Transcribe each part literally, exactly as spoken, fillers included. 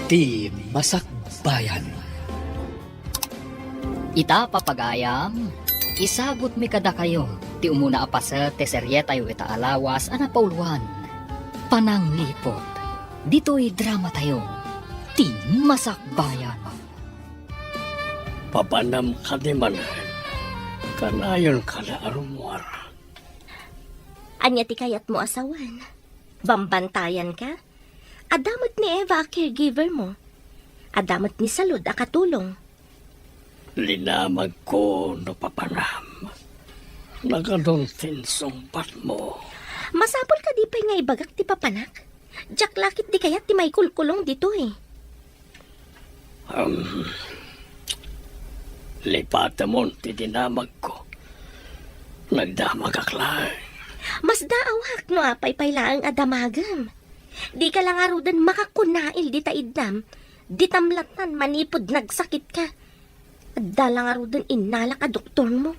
Ti Masakbayan. Ita, papagayam, isagutmi kadakayo ti umuna a paset ti serietayo ita a lawas a napauloan, Panangliput. Ditoy dramatayo, Ti Masakbayan. Papanam kadi manen? Kanayon kada a rummuar. Ania ti kayatmo a sawen? Bambantayan ka? Adda met ni Eva a caregiver mo. Adda met ni Salud a katulong. Linamagko no papanam. Nagadu ti insungbatmo. Masapul kadi pay nga ibagak ti papanak? Diak la ketdi kayat ti maikulkulong ditoy. Um, lipatemon ti dinamagko. Nagdamagak laeng. Masdaawak no apay pay laeng a damagem. Dika la ngaruden makakunail dita iddam, ditam lattan manipud nagsakitka. Adda la ngaruden innalak a doktormo.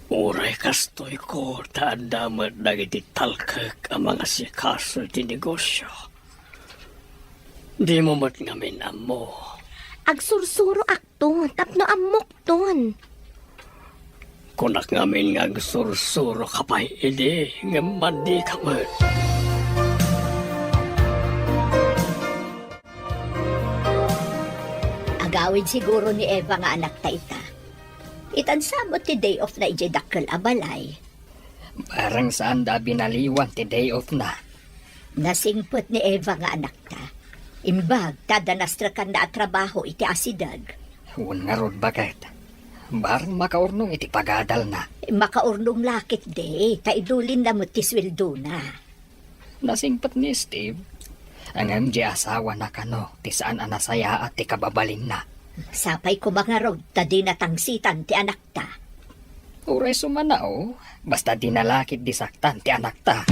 Uray kastoyko, ta adda met dagiti talkek a mangasikaso iti negosio. Dimo met ngamin ammo. Agsursuroakton tapno ammokton. Kunak ngamin nga agsursuroka pay idi, ngem madika met. Agawid siguro ni Eva nga anakta ita. Itan sa met ti day off na idiay dakkel a balay. Barang saanda a binaliwan ti day off na. Nasingpet ni Eva nga anakta. Imbag ta adda nastrekanna a trabaho iti asideg. Wen ngarud, baket. Barang makaurnong iti pagadalna. Makaurnong la ketdi, ta idulinna met ti sueldona. Nasingpet ni Steve. Ngem di asawana kano ti saan a nasayaat ti kababalinna. Sapay koma ngarud ta dina tangsitan ti anakta. Uray sumanaw, basta dina la ketdi saktan ti anakta.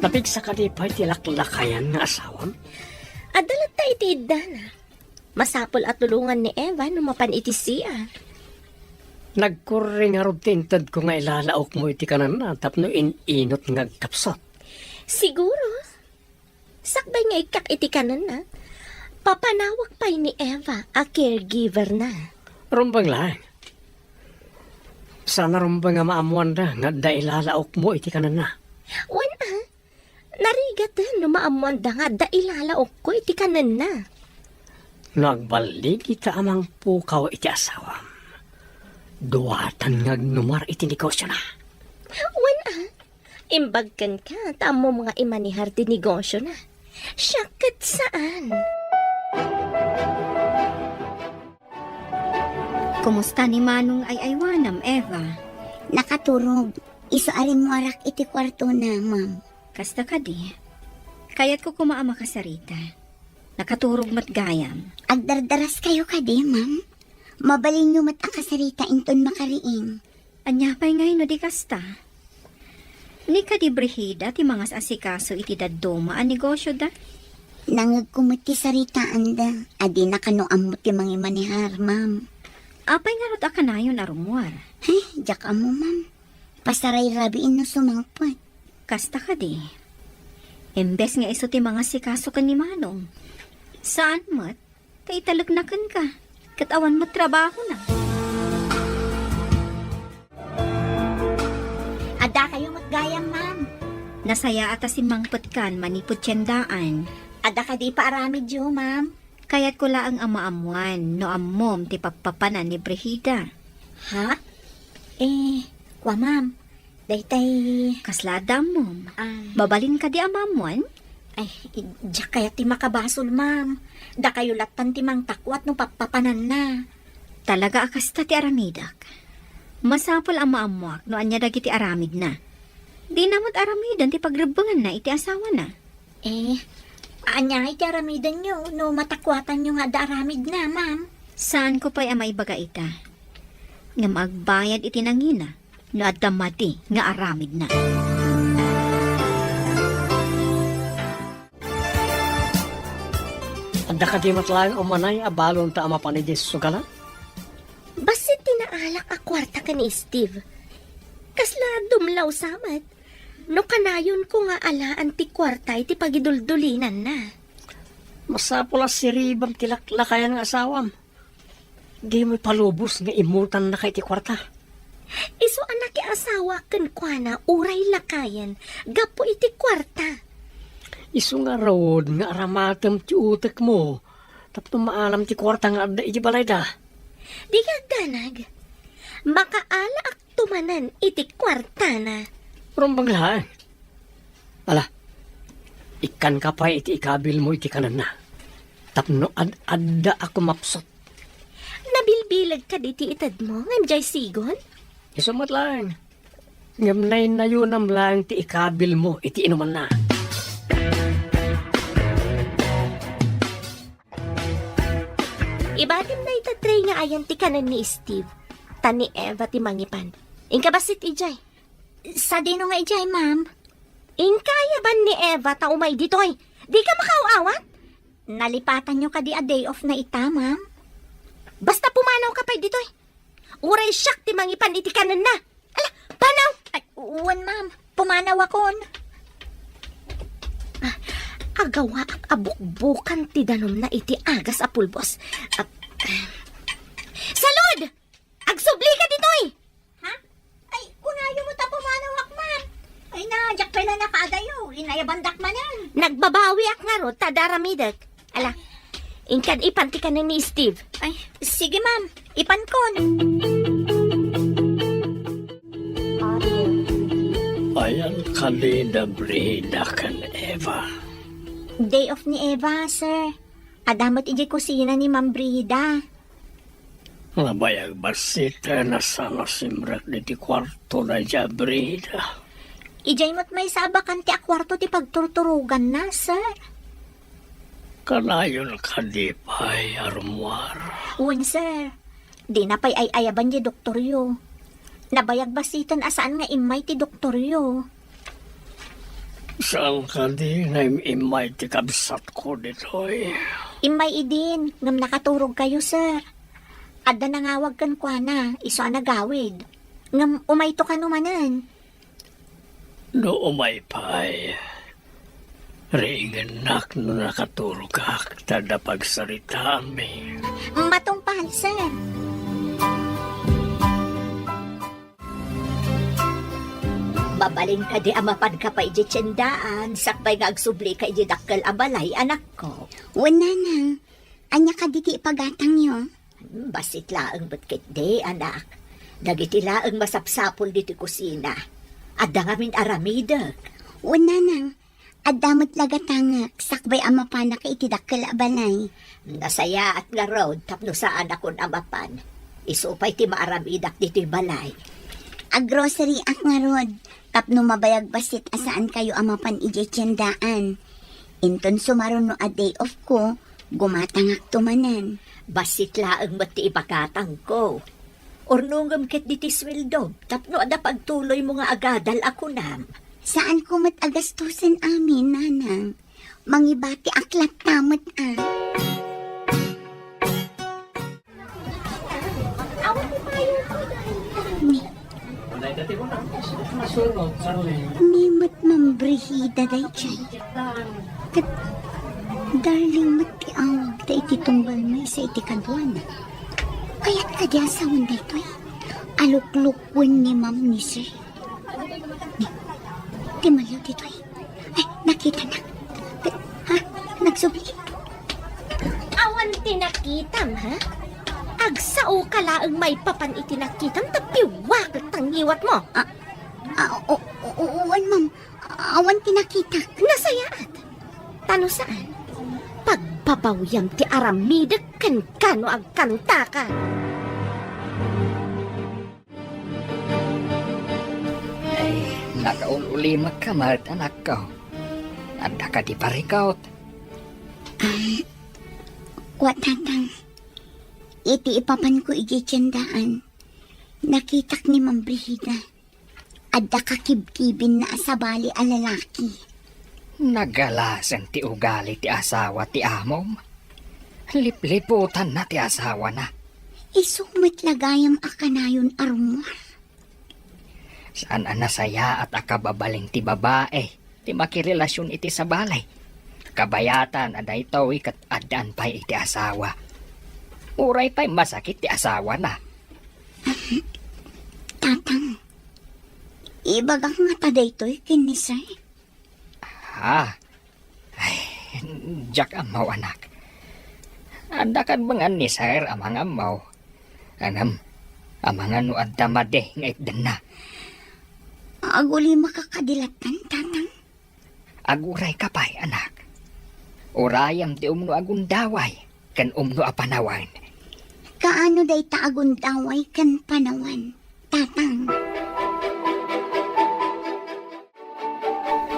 Napigsa kadi pay ti laklakayan nga asawam? Adda latta iti iddana. Masapul a tulongan ni Eva no mapan iti C R. Nagkurri ngarud ti intedko nga ilalaokmo iti kanenna tapno in-inut nga agkapsut. Siguro. Sakbay nga ikkak iti kanenna, papanawak pay ni Eva a caregiver na. Rumbeng laeng. Saan a rumbeng a maammoanda nga adda ilalaokmo iti kanenna. Wen a, narigaten no maammoanda nga adda ilalaokko iti kanenna. No agballigita a mangpukaw iti asawam, duatan nga agnumar iti negosiona. Wen a, imbag kenka ta ammom nga imanihar ti negosiona. Siak ket saan. Kumusta ni Manong ay-aywanam, Eva? Nakaturog. Isu a rimmuarak iti kuartona, ma'am. Kasta kadi. Kayatko koma a makasarita. Nakaturog met gayam. Agdardaraskayo kadi, ma'am? Mabalinyo met a kasarita inton makariing. Ania pay ngay no di kasta? Ni kadi Brigida ti mangas-asikaso iti dadduma a negosyoda? Nangegko met ti saritaanda a dina kano ammo ti mangimanihar, ma'am. Apay ngarud a kanayon a rummuar? Ay, diak ammo, ma'am. Pasarayrabiin no sumangpet. Kasta kadi. Imbes nga isu ti mangasikaso ken ni Manong. Saan met? Ta italekna kenka, ket awan met trabahona. Addakayo met gayam, ma'am. Nasayaat a simmangpetkan manipud tiendaan. Adda kadi paaramidyo, ma'am? Kayatko laeng a maammoan no ammom ti pappapanan ni Brigida. Ha? Eh, kua, ma'am. Daytay. Kasla adda ammom? Ah. Mabalin kadi a maammoan? Ay, diak kayat ti makabasol, ma'am. Dakayo lattan ti mangtakuat no pappapananna. Talaga a kasta ti aramidek. Masapul a maammoak no ania dagiti aramidna. Dina met aramiden ti pagrebbenganna iti asawana. Eh, ania iti aramidenyo no matakuatanyo nga adda aramidna, ma'am? Saanko pay a maibaga ita. Ngem agbayad iti nangina no adda madi nga aramidna. Adda kadi met laeng umanay a balonta a mapan idiay sugalan? Bassit ti naalak a kuarta ken ni Steve. Kasla dumlaw sa met. No kanayonko nga alaan ti kuarta iti pagiduldulinanna. Masapul a siribam ti laklakayan nga asawam. Dimo ipalubos nga immutannaka iti kuarta. Isu a nakiasawa kenkuana uray lakayen gapu iti kuarta. Isu ngarud nga aramatem ti utekmo tapno maalam ti kuarta nga adda iti balayda. Dika agdanag. Makaalaak tumanan iti kuartana. Rumbeng laeng. Ala, ikkanka pay iti ikabilmo iti kanenna. Tapno ad-adda a kumapsut. Nabilbileg kadi ti itedmo ngem diay sigon? Isu met laeng. Ngem naynayonam laeng ti ikabilmo iti inumanna. Ibatim dayta tray nga ayan ti kanen ni Steve. Ta ni Eva ti mangipan. Inka bassit idiay. Sadino nga idiay, ma'am? Inka ayaban ni Eva ta umay ditoy. Dika makaaw-awat? Nalipatanyo kadi a day off na ita, ma'am? Basta pumanawka pay ditoy. Uray siak ti mangipan iti kanenna. Ala, panaw! Ay, wen, ma'am. Pumanawakon. Ah, agawaak a bukbukan ti danumna iti agas a pulbos. Ah, salud! Agsublika ditoy! Ha? Ay, kunayo met a pumanawak, ma'am. Ay na, diak pay la nakaadayo. Inayabandak manen. Nagbabawiak ngarud ta adda aramidek. Ala, inkan ipan ti kanen ni Steve. Ay, sige, ma'am. Ipankon. Ayan kadi da Brida ken Eva. Day off ni Eva, sir. Adda met idiay kusina ni Ma'am Brida. Nabayag bassit a saan a simrek diti kuarto da Brida. Idiay met maysa a bakante a kuarto ti pagturturoganna, sir. Kanayon kadi pay a rummuar? Wen, sir. Dina pay ay-ayaban diay doktoryo. Nabayag bassiten a saan nga immay ti doktoryo. Saan kadi nga im-immay ti kabsatko ditoy? Immay idin, ngem nakaturogkayo, sir. Adda nangawag kenkuana, isu a nagawid. Ngem umayto kano manen. No umay pay, riingennak no nakaturogak ta adda pagsaritaanmi. Matungpal, sir. Mabalin kadi a mapanka pay idiay tiendaan, sakbay nga agsublika idiay dakkel a balay, anakko? Wen, nanang. Ania kadi ti ipagatangyo? Bassit laeng met ketdi, anak. Dagiti laeng masapsapul ditoy kusina. Adda ngamin aramidek. Wen, nanang. Adda met la gatangek, sakbay a mapanak iti dakkel a balay. Nasayaat ngarud tapno saanakon a mapan. Isu pay ti maaramidak ditoy balay. Agrosaryak ngarud, tapno mabayag bassit a saankayo a mapan idiay tiendaan. Inton sumaruno a day off ko, gumatangakto manen. Bassit laeng met ti ipagatangko. Urnongem ketdi ti sueldom tapno adda pagtuloymo nga agadal a kunam. Saanko met a gastusen amin, nanang. Mangibatiak latta met a. Ni, ni met Ma'am Brigida daydiay. Ket Darling met ti awagda iti tunggal maysa iti kaduana. Kayat kadi a sawen daytoy? Aluklukwen ni Ma'am ni Sir. Ni, ti malio ditoy. Ay, nakitanak. Ha? Nagsubli? Awan ti nakitam, ha? Agsaoka laeng maipapan iti nakitam ta piwakek ta ngiwatmo. Ah, ah, o, o, o, wen, ma'am. Awan ti nakitak. Nasayaat. Ta no saan, pagbabawiam ti aramidek kenka no agkantaka. Ay, nakaul-ulimekka met, anakko. Adda kadi parikut? Ah, wa, tatang. Iti ipapanko idiay tiendaan, nakitak ni Ma'am Brigida. Adda kakibkibinna a sabali a lalaki. Nagalasen ti ugali ti asawa ti amom. Lipliputanna ti asawana. Isu met la gayam a kanayon a rummuar. Saan a nasayaat a kababalin ti babae ti makirelasion iti sabali. Kabayatan a daytoy ket addaan pay iti asawa. Uray pay masakit ti asawana. Tatang, ibagak ngata daytoy ken ni Sir. Ah, ay, diak ammo, anak. Adda kadbangan ni Sir a mangammo. Ngem, amangan no adda madi nga itdanna. Agulimaka kadi lattan, Tatang? Agurayka pay, anak. Urayem ti umno a gundaway ken umno a panawen. Kaano dayta a gundaway ken panawen, Tatang?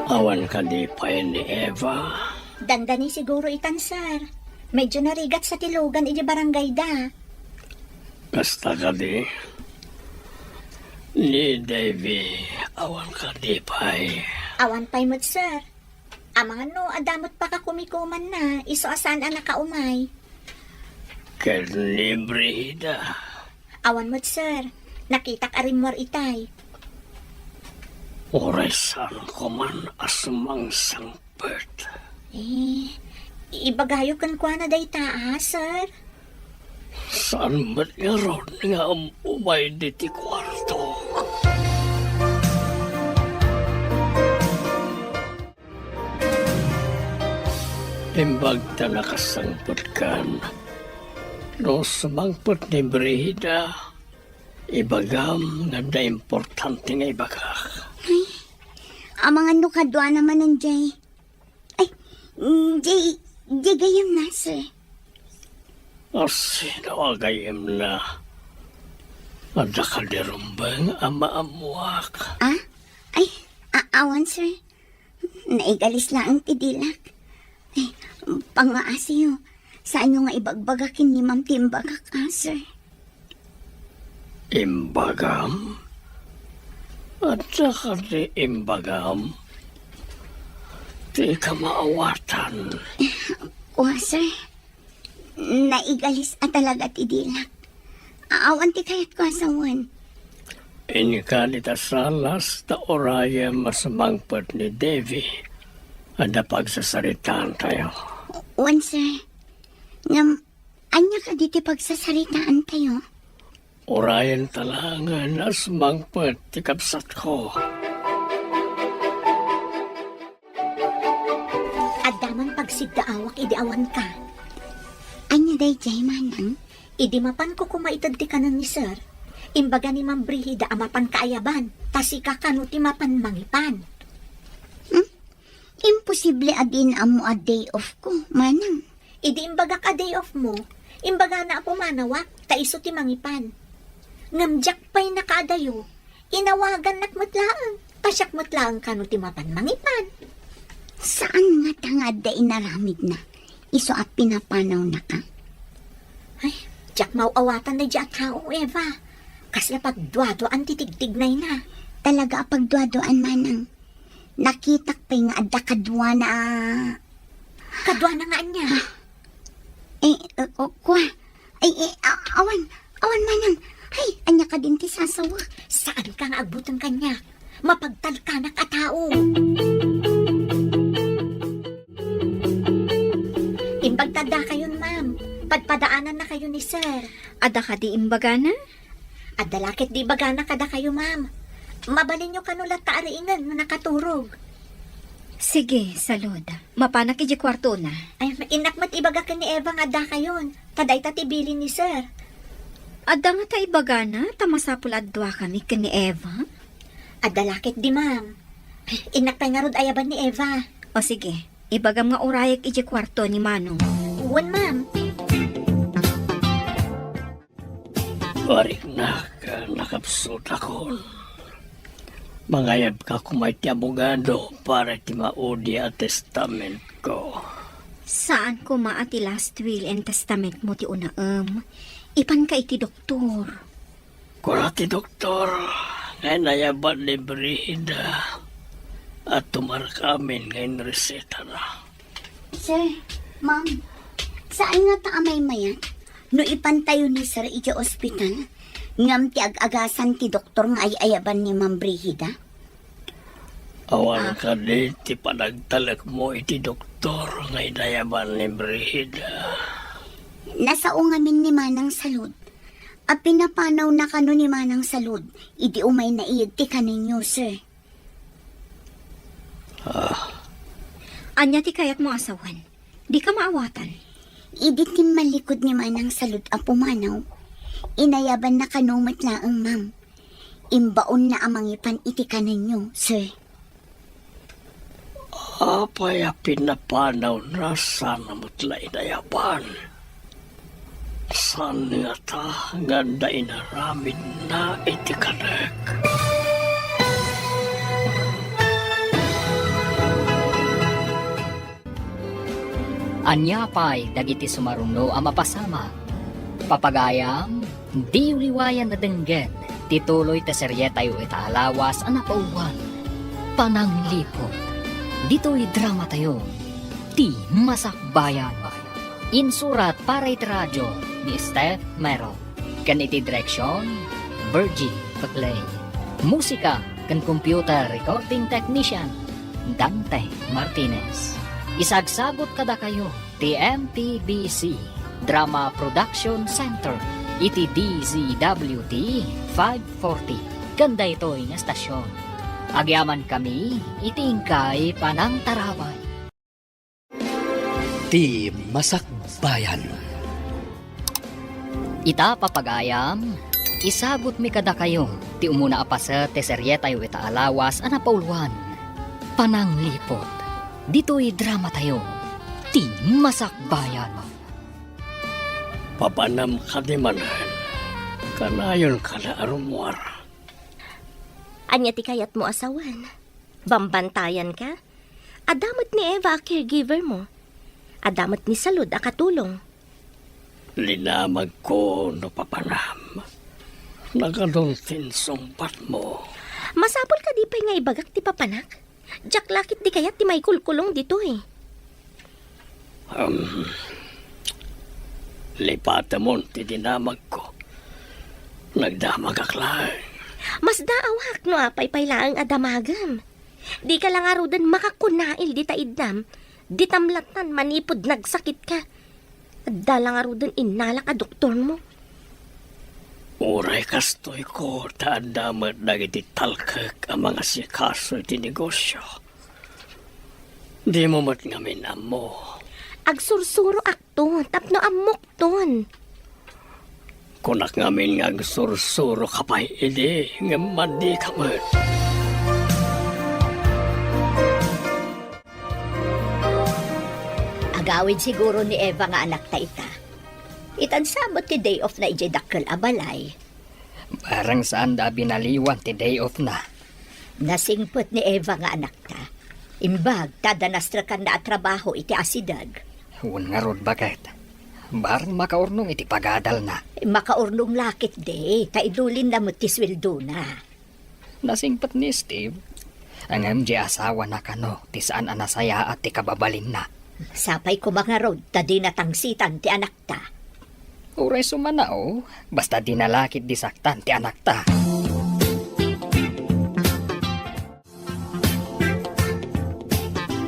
Awan kadi pay ni Eva? Dandani siguro itan, sir. Medyo narigat sa ti lugan iti barangayda. Kasta kadi? Ni Davy, awan kadi pay? Awan pay met, sir. Amangan no adda met pakakumikumanna, isu a saan a nakaumay. Ken ni Brigida? Awan met, sir. Nakitak a rimmuar itay. Uray saan koman a sumangsangpet. Eh, ibagayo kenkuana dayta, a, sir? Saan met ngarud nga um-, umay diti kuarto? Imbag ta nakasangpetkan, no sumangpet ni Brigida, ibagam nga adda importante nga ibagak. Ay, amangan no kaduana manen jay. Ay, mm, jay, jay gayamna, sir. A, sino a gayamna? Adda kadi rumbeng a maammuak? Ah? Ay, a-, awan, sir. Naigalis laeng ti dilak. Ay, pangngaasiyo. Saanyo nga ibagbaga ken ni ma'am ti imbagak, a, sir? Imbagam? Adda kadi imbagam? Ti kamaawatan. Kua, sir. Naigalis a talaga ti dilak. Awan ti kayatko a sawen. Inka dita salas ta urayem a sumangpet ni Davy. Adda pagsasaritaantayo. Wen, sir. Ngem, ania kadi ti pagsasaritaantayo? Urayenta laengen a sumangpet ti kabsatko. Adda man pagsiddaawak idi awanka. Ania daydiay, manang? Idi mapanko koma ited ti kanen ni Sir, imbaga ni Ma'am Brigida a mapanka ayaban, ta sika kano ti mapan mangipan. Hmm? Imposible a diin ammo a day off ko, manang. Idi imbagak a day off mo, imbagana a pumanawak, ta isu ti mangipan. Ngem diak pay nakaadayo, inawagannak met laeng, ta siak met laeng kano ti mapan mangipan. Saan ngata nga adda inaramidna, isu a pinapanawnaka? Ay, diak maaw-awatan daydiay a tao, Eva. Kasla pagduaduaan ti tigtignayna. Talaga a pagduaduaan, manang. Nakitak pay nga adda kaduana a Kaduana nga ania? Eh, eh, oh, kua. Ay, eh, a-, awan, awan manang. Ay, ania kadin ti sasawak? Saanka nga agbuteng kaniak? Mapagtalkanak a tao. Imbag ta addakayon, ma'am. Padpadaanannakayo ni sir. Adda kadi imbagana? Adda la ketdi ibagana kadakayo, ma'am. Mabalinyo kano latta a riingen no nakaturog. Sige, salud. Mapanak idiay kuartona. Ay, innak met ibaga ken ni Eva nga addakayon. Ta dayta ti bilin ni sir. Adda ngata ibagana ta masapul a duakami ken ni Eva? Adda la ketdi, ma'am. Innak pay ngarud ayaban ni Eva. O sige, ibagam nga urayek idiay kuarto ni Manong. Wen, ma'am. Bariknak, nakapsutakon. Mangayabka koma iti abogado para iti maudi a testamentko. Saan koma a ti last will and testament mo ti unaem? Ipanka iti doktor. Kuna ti doktor nga inayaban ni Brigida a tumarka amin nga inresetana. Sir, ma'am, saan ngata a maymayat no ipantayo ni sir idiay ospital? Ngem ti ag-agasan ti doktor nga ay-ayaban ni Ma'am Brigida? Awan Ah. kadi ti panagtalekmo iti doktor nga inayaban ni Brigida? Nasao ngamin ni Manang Salud. A pinapanawna kano ni Manang Salud idi umayna iyeg ti kanenyo, sir. Ah. Ania ti kayatmo a sawen? Dika maawatan. Idi timmalikod ni Manang Salud a pumanaw, inayabanna kano met laeng, ma'am. Imbaonna a mangipan iti kanenyo, sir. Apay a pinapanawna saan a met la inayaban? Saan ngata nga adda inaramidna iti kanek? Ania pay dagiti sumaruno a mapasamak? Papagayam, diyo liwayan a denggen ti tuloy ti serietayo ita a lawas a napauluan, Panangliput. Ditoy dramatayo, Ti Masakbayan. Insurat para iti radio ni Steph Mero. Ken iti direksion, Virgie Paclay. Musika ken computer recording technician, Dante Martinez. Isagsagut kadakayo ti M P B C Drama Production Center iti D Z W T five forty ken daytoy nga estasion. Agyamankami iti inkay panangtarabay. Ti Masakbayan. Ita, papagayam, isagutmi kadakayo ti umuna a paset ti serietayo ita a lawas a napauluan, Panangliput. Ditoy dramatayo, Ti Masakbayan. Papanam kadi manen? Kanayon kada a rummuar. Ania ti kayatmo a sawen? Bambantayan ka? Adda met ni Eva a caregiver mo. Adda met ni Salud a katulong. Linamagko no papanam. Nagadun ti insungbatmo. Masapul kadi pay nga ibagak ti papanak? Diak la ket di kayat ti maikulkulong ditoy. Um, lipatemon ti dinamagko. Nagdamagak laeng. Masdaawak no apay pay laeng a damagem. Dika la ngaruden makakunail dita iddam, ditam lattan manipud nagsakitka. Adda la ngaruden innalak a doktormo. Uray kastoyko, ta adda met dagiti talkek a mangasikaso iti negosio. Dimo met ngamin ammo. Agsursuroakto tapno ammokton. Kunak ngamin nga agsursuroka pay idi, ngem madika met. Agawid siguro ni Eva nga anakta ita. Itan sa met ti day off na idiay dakkel a balay. Bareng saanda a binaliwan ti day off na. Nasingpet ni Eva nga anakta. Imbag ta adda nastrekanna a trabaho iti asideg. Wen ngarud, baket. Bareng makaurnong iti pagadalna. Makaurnong la ketdi, ta idulinna met ti sueldona. Nasingpet ni Steve. Ngem di asawana kano ti saan a nasayaat ti kababalinna. Sapay koma ngarud ta dina tangsitan ti anakta. Uray sumanaw, basta dina la ketdi saktan ti anakta.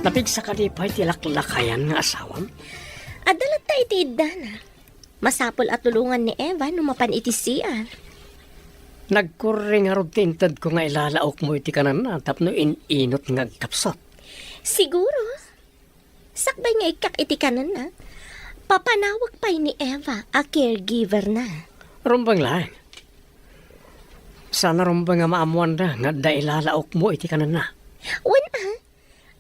Napigsa kadi pay ti laklakayan nga asawam? Adda latta iti iddana. Masapul a tulongan ni Eva no mapan iti C R. Nagkurri ngarud ti intedko nga ilalaokmo iti kanenna tapno in-inut nga agkapsut. Siguro. Sakbay nga ikkak iti kanenna, papanawek pay ni Eva a caregiver na. Rumbeng laeng. Saan a rumbeng a maammoanda nga adda ilalaokmo iti kanenna. Wen a,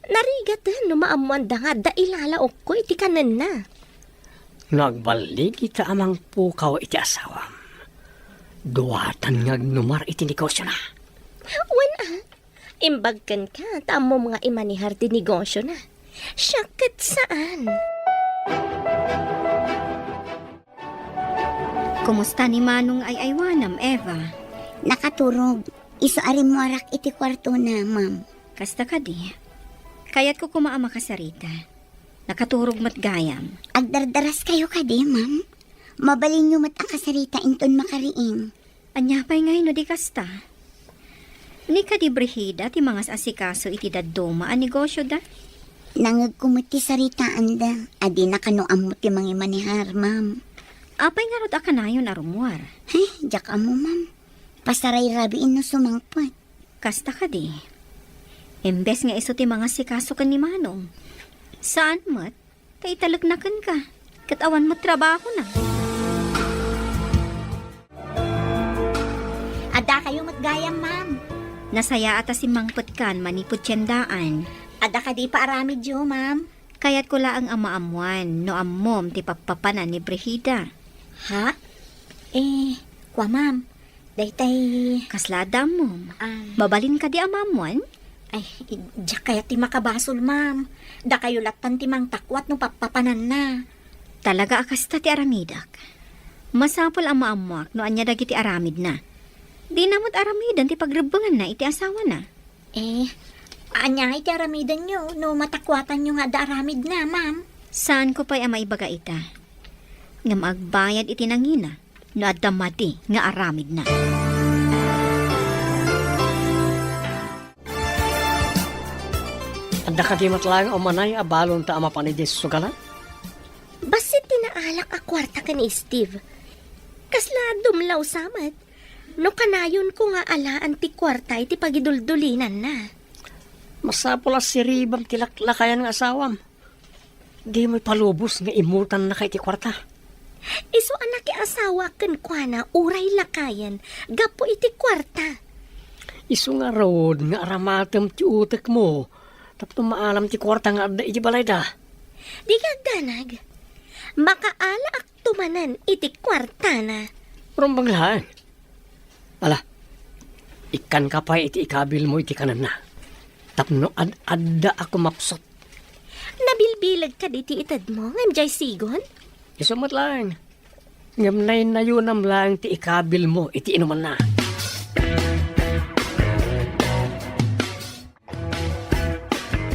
narigaten no maammoanda nga adda ilalaokko iti kanenna. No agballigita a mangpukaw iti asawam, duatan nga agnumar iti negosiona. Wen a, imbag kenka ta ammom nga imanehar ti negosiona. Siak ket saan. Kumusta ni Manong ay-aywanam, Eva? Nakaturog. Isu a rimmuarak iti kuartona, ma'am. Kasta kadi. Kayatko koma a makasarita. Nakaturog met gayam. Agdardaraskayo kadi, ma'am? Mabalinyo met a kasarita inton makariing. Ania pay ngay no di kasta? Ni kadi Brigida ti mangas-asikaso iti dadduma a negosioda? Nangegko met ti saritaanda, a dina kano ammo ti mangimanehar, ma'am. Apay ngarud a kanayon a rummuar? Ay, diak ammo, ma'am. Pasarayrabiin no sumangpet. Kasta kadi. Imbes nga isu ti mangasikaso ken ni Manong. Saan met, ta italekna kenka. Ket awan met trabahona. Adda kayo met gayam, ma'am. Nasayaat a simmangpetkan manipud tiendaan. Adda kadi paaramidyo, ma'am? Kayatko laeng a maammuan no ammom ti pappapanan ni Brigida. Ha? Eh, kua, ma'am. Daytay. Kasla adda ammom? Ah. Mabalin kadi a maammuan? Ay, diak kayat ti makabasol, ma'am. Dakayo lattan ti mangtakwat no pappapananna. Talaga a kasta ti aramidek. Masapul a maammuak no ania dagiti aramidna. Dina met aramiden ti pagrebbenganna iti asawana. Eh, ania iti aramidenyo no matakwatanyo nga adda aramidna, ma'am? Saanko pay a maibaga ita. Ngem agbayad iti nangina no adda madi nga aramidna. Adda kadi met laeng a umanay a balonta a mapan idiay sugalan? Bassit ti naalak a kuarta ken ni Steve. Kasla dumlaw sa met. No kanayonko nga alaan ti kuarta iti pagiduldulinanna. Masapul a siribam ti laklakayan nga asawam. Dimo ipalubos nga imutannaka iti kuarta. Isu a nakiasawa kenkuana uray lakayen gapu iti kuarta. Isu ngarud nga aramatem ti utekmo tapno maalam ti kuarta nga adda iti balayda. Di ka agdanag. Makaalaak tumanan iti kuartana. Rumbeng laeng. Ala, ikkanka pay iti ikabilmo iti kanenna. Tapno ad-adda a kumapsut. Nabilbileg kadi ti itedmo ngem diay sigon? Isu met laeng. Ngem naynayonam laeng ti ikabilmo iti inumanna.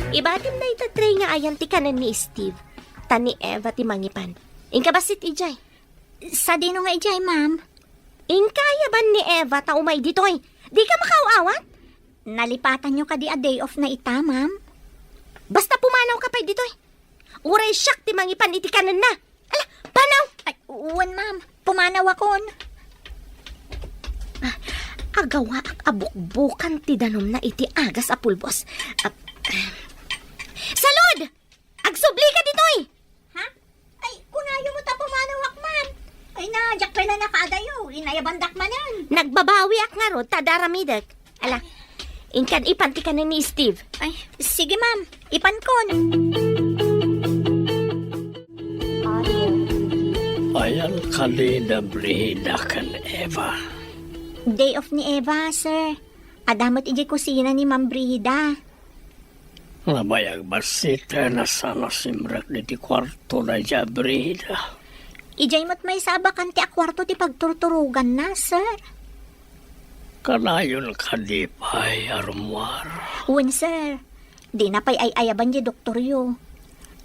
Ibatim dayta tray nga ayan ti kanen ni Steve, ta ni Eva ti mangipan. Inka bassit idiay. Sadino nga idiay, ma'am? Inka ayaban ni Eva ta umay ditoy. Di ka makaaw-awat? Nalipatanyo kadi a day off na ita, ma'am? Basta pumanawka pay ditoy. Uray siak ti mangipan iti kanenna. Ala, panaw! Ay, wen, ma'am. Pumanawakon. Ah, agawaak a bukbukan ti danumna iti agas a pulbos. Ah, ah. Salud! Agsublika ditoy! Ha? Ay, kunayo met a pumanawak, ma'am. Ay na, diak pay la nakaadayo. Inayabandak manen. Nagbabawiak ngarud ta adda aramidek. Ala, inkan ipan ti kanen ni Steve. Ay, sige, ma'am. Ipankon. Ayan kadi da Brigida ken Eva. Day off ni Eva, sir. Adda met idiay kusina ni Ma'am Brigida. Nabayag bassit a saan a simrek ditoy kuarto da Brigida. Idiay met maysa a bakante a kuarto ti pagturturoganna, sir. Kanayon kadi pay a rummuar? Wen, sir. Dina pay ay-ayaban ti doktoryo.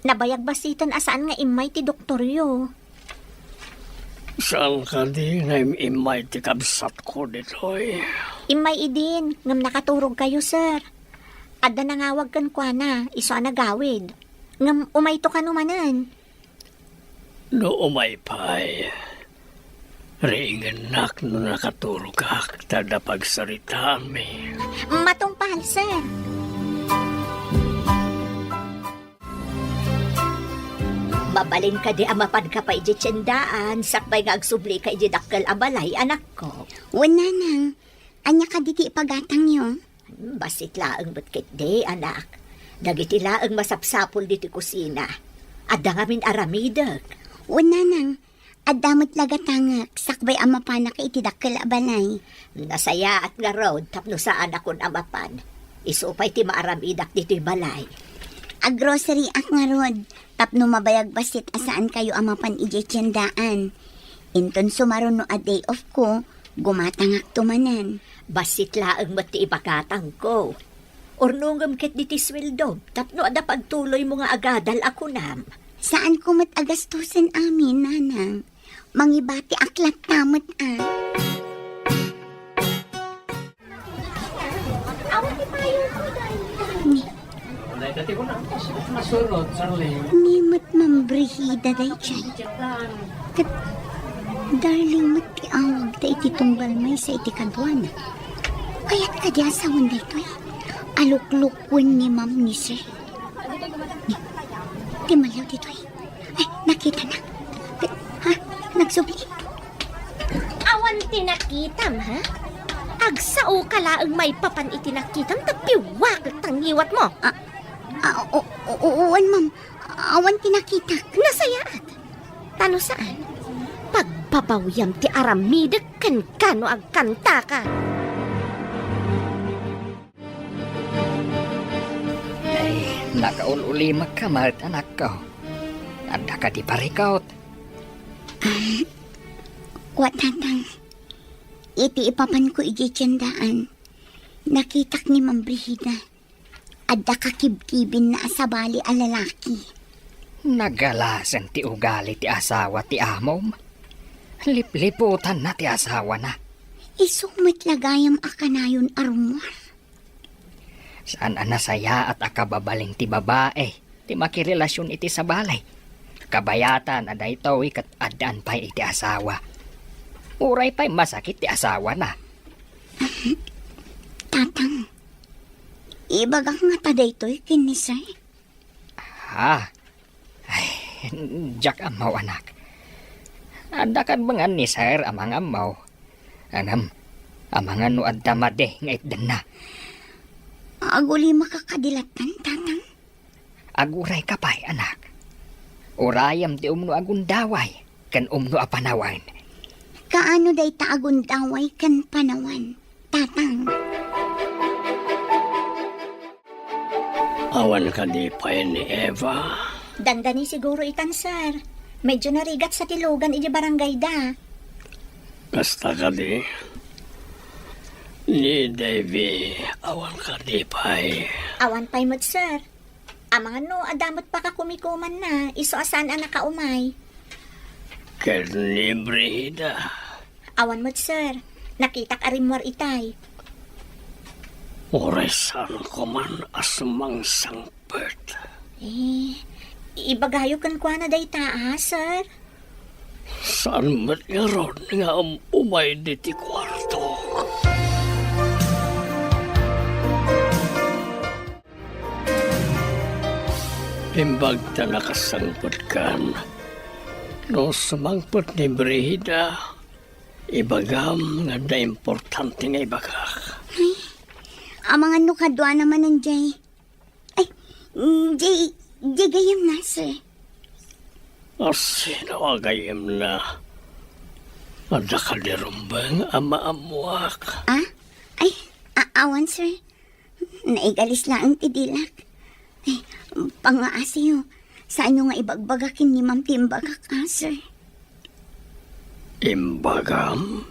Nabayag bassiten a saan nga immay ti doktoryo. Saan kadi nga im-immay ti kabsatko ditoy? Immay idin, ngem nakaturogkayo, sir. Adda nangawag kenkuana, isu a nagawid. Ngem umayto kano manen. No umay pay, riingennak no nakaturogak ta adda pagsaritaanmi. Matungpal, sir. Mabalin kadi a mapanka pay idiay tiendaan, sakbay nga agsublika idiay dakkel a balay, anakko? Wen, nanang. Ania kadi ti ipagatangyo? Bassit laeng met ketdi, anak. Dagiti laeng masapsapul ditoy kusina. Adda ngamin aramidek. Wen, nanang. Adda met la gatangek, sakbay a mapanak iti dakkel a balay. Nasayaat ngarud tapno saanakon a mapan. Isu pay ti maaramidak ditoy balay. Agroseriak ngarud, tapno mabayag bassit a saankayo a mapan idiay tiendaan. Inton sumaruno a day off ko, gumatangakto manen. Bassit laeng met ti ipagatangko. Urnongem ketdi ti sueldom tapno adda pagtuloymo nga agadal a kunam. Saanko met a gastusen amin, nanang. Mangibatiak latta met a. Ni met Ma'am Brigida daydiay. Ket Darling met ti awagda iti tunggal maysa iti kaduana. Kayat kadi a sawen daytoy? Aluklukwen ni Ma'am ni Sir. Ni, ti malyaw ditoy. Ay, nakitana. Ha? Nagsubli? Awan ti nakitam, ha? Agsaoka laeng maipapan iti nakitam, ta piwakek ta ngiwatmo. Ah, ah, o, o, o, wen, ma'am. Awan ti nakitak. Nasayaat. Ta no saan, pagbabawiam ti aramidek ken kano agkantaka. Ay, nakaul-ulimekka met, anakko. Adda kadi parikut? Ah, kua, Tatang. Iti ipapanko idiay tiendaan, nakitak ni Ma'am Brigida. Adda kakibkibinna a sabali a lalaki. Nagalasen ti ugali ti asawa ti amom. Lipliputanna ti asawana. Isu met la gayam a kanayon a rummuar. Saan a nasayaat a kababalin ti babai ti makirelasion iti sabali. Kabayatan a daytoy ket addaan pay iti asawa. Uray pay masakit ti asawana. Tatang, ibagak ngata daytoy ken ni Sir? Ha? Ay, diak ammo, anak. Adda kadbengan ni Sir a mangammo. Ngem, amangan no adda madi nga itdenna. Agulimaka kadi lattan, Tatang? Agurayka pay, anak. Urayem ti umno a gundaway ken umno a panawen. Kaano dayta a gundaway ken panawen, Tatang? Awan kadi pay ni Eva? Dandani siguro itan, sir. Medyo narigat sa ti lugan iti barangayda. Kasta kadi? Ni Davy, awan kadi pay? Awan pay met, sir. Amangan no adda met pakakumikumanna, isu a saan a nakaumay. Ken ni Brigida? Awan met, sir. Nakitak a rimmuar itay. Uray saan koman a sumangsangpet. Eh, ibagayo kenkuana dayta, a, sir? Saan met ngarud nga um-, umay diti kuarto? Imbag ta nakasangpetkan, no sumangpet ni Brigida, ibagam nga adda importante nga ibagak. Ay, amangan no kaduana manen jay. Ay, mm, di, di gayam na, sir. A, sino a gayam na? Adda kadi rumbeng a maammoak? Ah? Ay, a-, awan, sir. Naigalis laeng ti dilak. Ay, pangngaasiyo. Saanyo nga ibagbaga ken ni ma'am ti imbagak, ah, sir? Imbagam?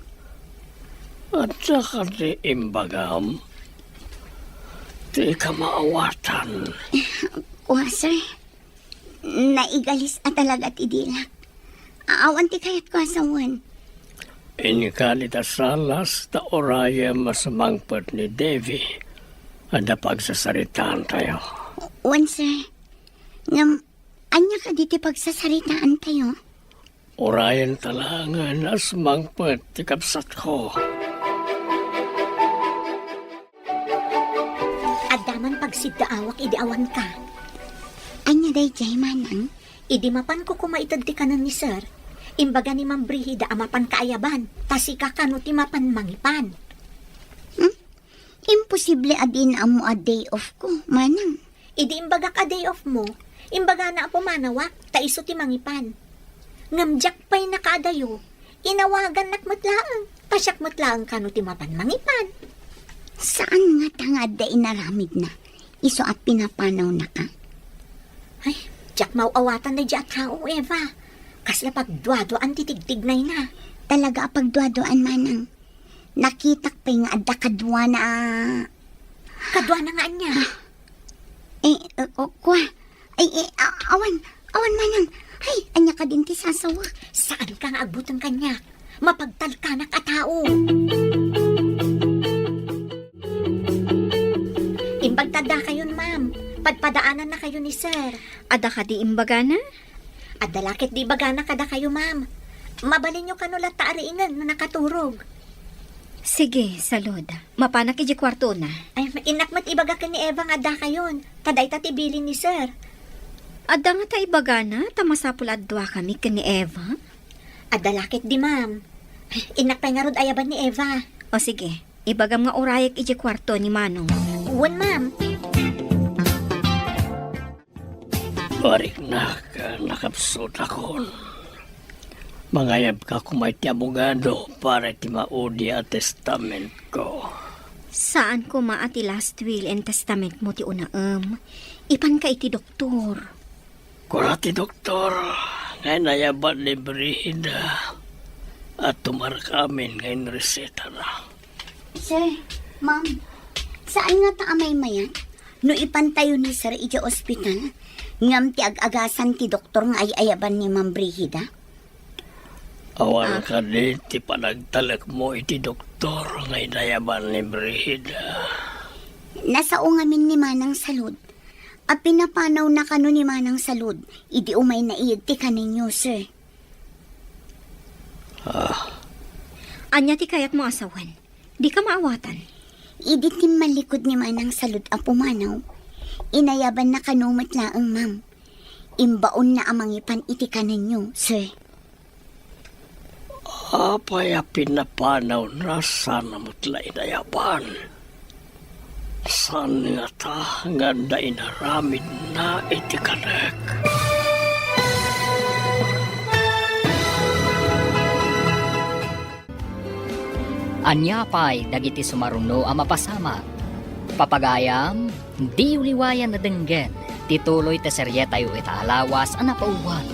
Adda kadi imbagam? Ti kamaawatan. Kua, sir. Naigalis a talaga ti dilak. Awan ti kayatko a sawen. Inka dita salas ta urayem a sumangpet ni Davy. Adda pagsasaritaantayo. Wen, sir. Ngem, ania kadi ti pagsasaritaantayo? Urayenta laengen a sumangpet ti kabsatko. Adda man pagsiddaawak idi awanka. Ania daydiay, manang? Idi mapanko koma ited ti kanen ni Sir, imbaga ni Ma'am Brigida a mapanka ayaban, ta sika kano ti mapan mangipan. Hmm? Imposible a dina ammo a day off ko, manang. Idi imbagak a day off mo, imbagana a pumanawak, ta isu ti mangipan. Ngem diak pay nakaadayo, inawagannak met laeng, ta siak met laeng kano ti mapan mangipan. Saan ngata nga adda inaramidna, isu a pinapanawnaka? Ay, diak maaw-awatan daydiay a tao, Eva. Kasla pagduaduaan ti tigtignayna. Talaga a pagduaduaan, manang. Nakitak pay nga adda kaduana a... Kaduana nga ania? Ah. Eh, eh, o, kua. Ay, eh, a-, awan, awan manang. Ay, ania kadin ti sasawa? Saanka nga agbuteng kaniak. Mapagtalkanak a tao. Imbagta dakayon, ma'am. Padpadaanannakayo ni Sir. Adda kadi imbagana? Adda la ketdi ibagana kadakayo, ma'am. Mabalinyo kano latta a riingen no nakaturog. Sige, salud. Mapanak idiay kuartona. Ay, innak met ibaga ken ni Eva nga addakayon. Ta dayta ti bilin ni Sir. Adda ngata ibagana ta masapul a duakami ken ni Eva? Adda la ketdi, ma'am. Innak pay ngarud ayaban ni Eva. O sige, ibagam nga urayek idiay kuarto ni Manong. Wen, ma'am. Mariknak, nakapsutakon. Mangayabka koma iti abogado para iti maudi a testamentko. Saan koma a ti last will and testamentmo ti unaem. Ipanka iti doktor. Kuna ti doktor nga inayaban ni Brigida a tumarka amin nga inresetana. Sir, ma'am, saan ngata a maymayan no ipantayo ni Sir idiay ospital ngem ti ag-agasan ti doktor nga ay-ayaban ni Ma'am Brigida? Awan Ah. kadi ti panagtalekmo iti doktor nga inayaban ni Brigida? Nasao ngamin ni Manang Salud. A pinapanawna kano ni Manang Salud idi umayna iyeg ti kanenyo, sir. Ah. Ania ti kayatmo a sawen? Dika maawatan. Idi timmallikud ni Manang Salud a pumanaw, inayabanna kano met laeng, ma'am. Imbaonna a mangipan iti kanenyo, sir. Apay a pinapanawna sana met la inayaban? Saan ngata nga adda inaramidna iti kanek? Ania pay dagiti sumaruno a mapasamak? Papagayam, diyo liwayan a denggen ti tuloy ti serietayo ita a lawas a napauluan,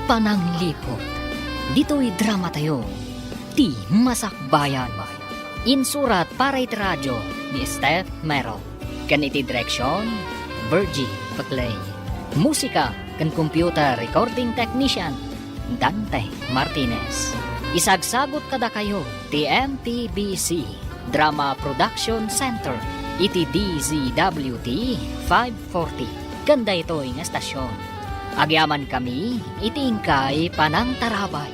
Panangliput. Ditoy dramatayo, Ti Masakbayan. Insurat para iti radio ni Steph Mero. Ken iti direksion, Virgie Paclay. Musika ken computer recording technician, Dante Martinez. Isagsagut kadakayo ti M T B C Drama Production Center iti D Z W T five forty ken daytoy nga estasion. Agyamankami iti inkay panangtarabay.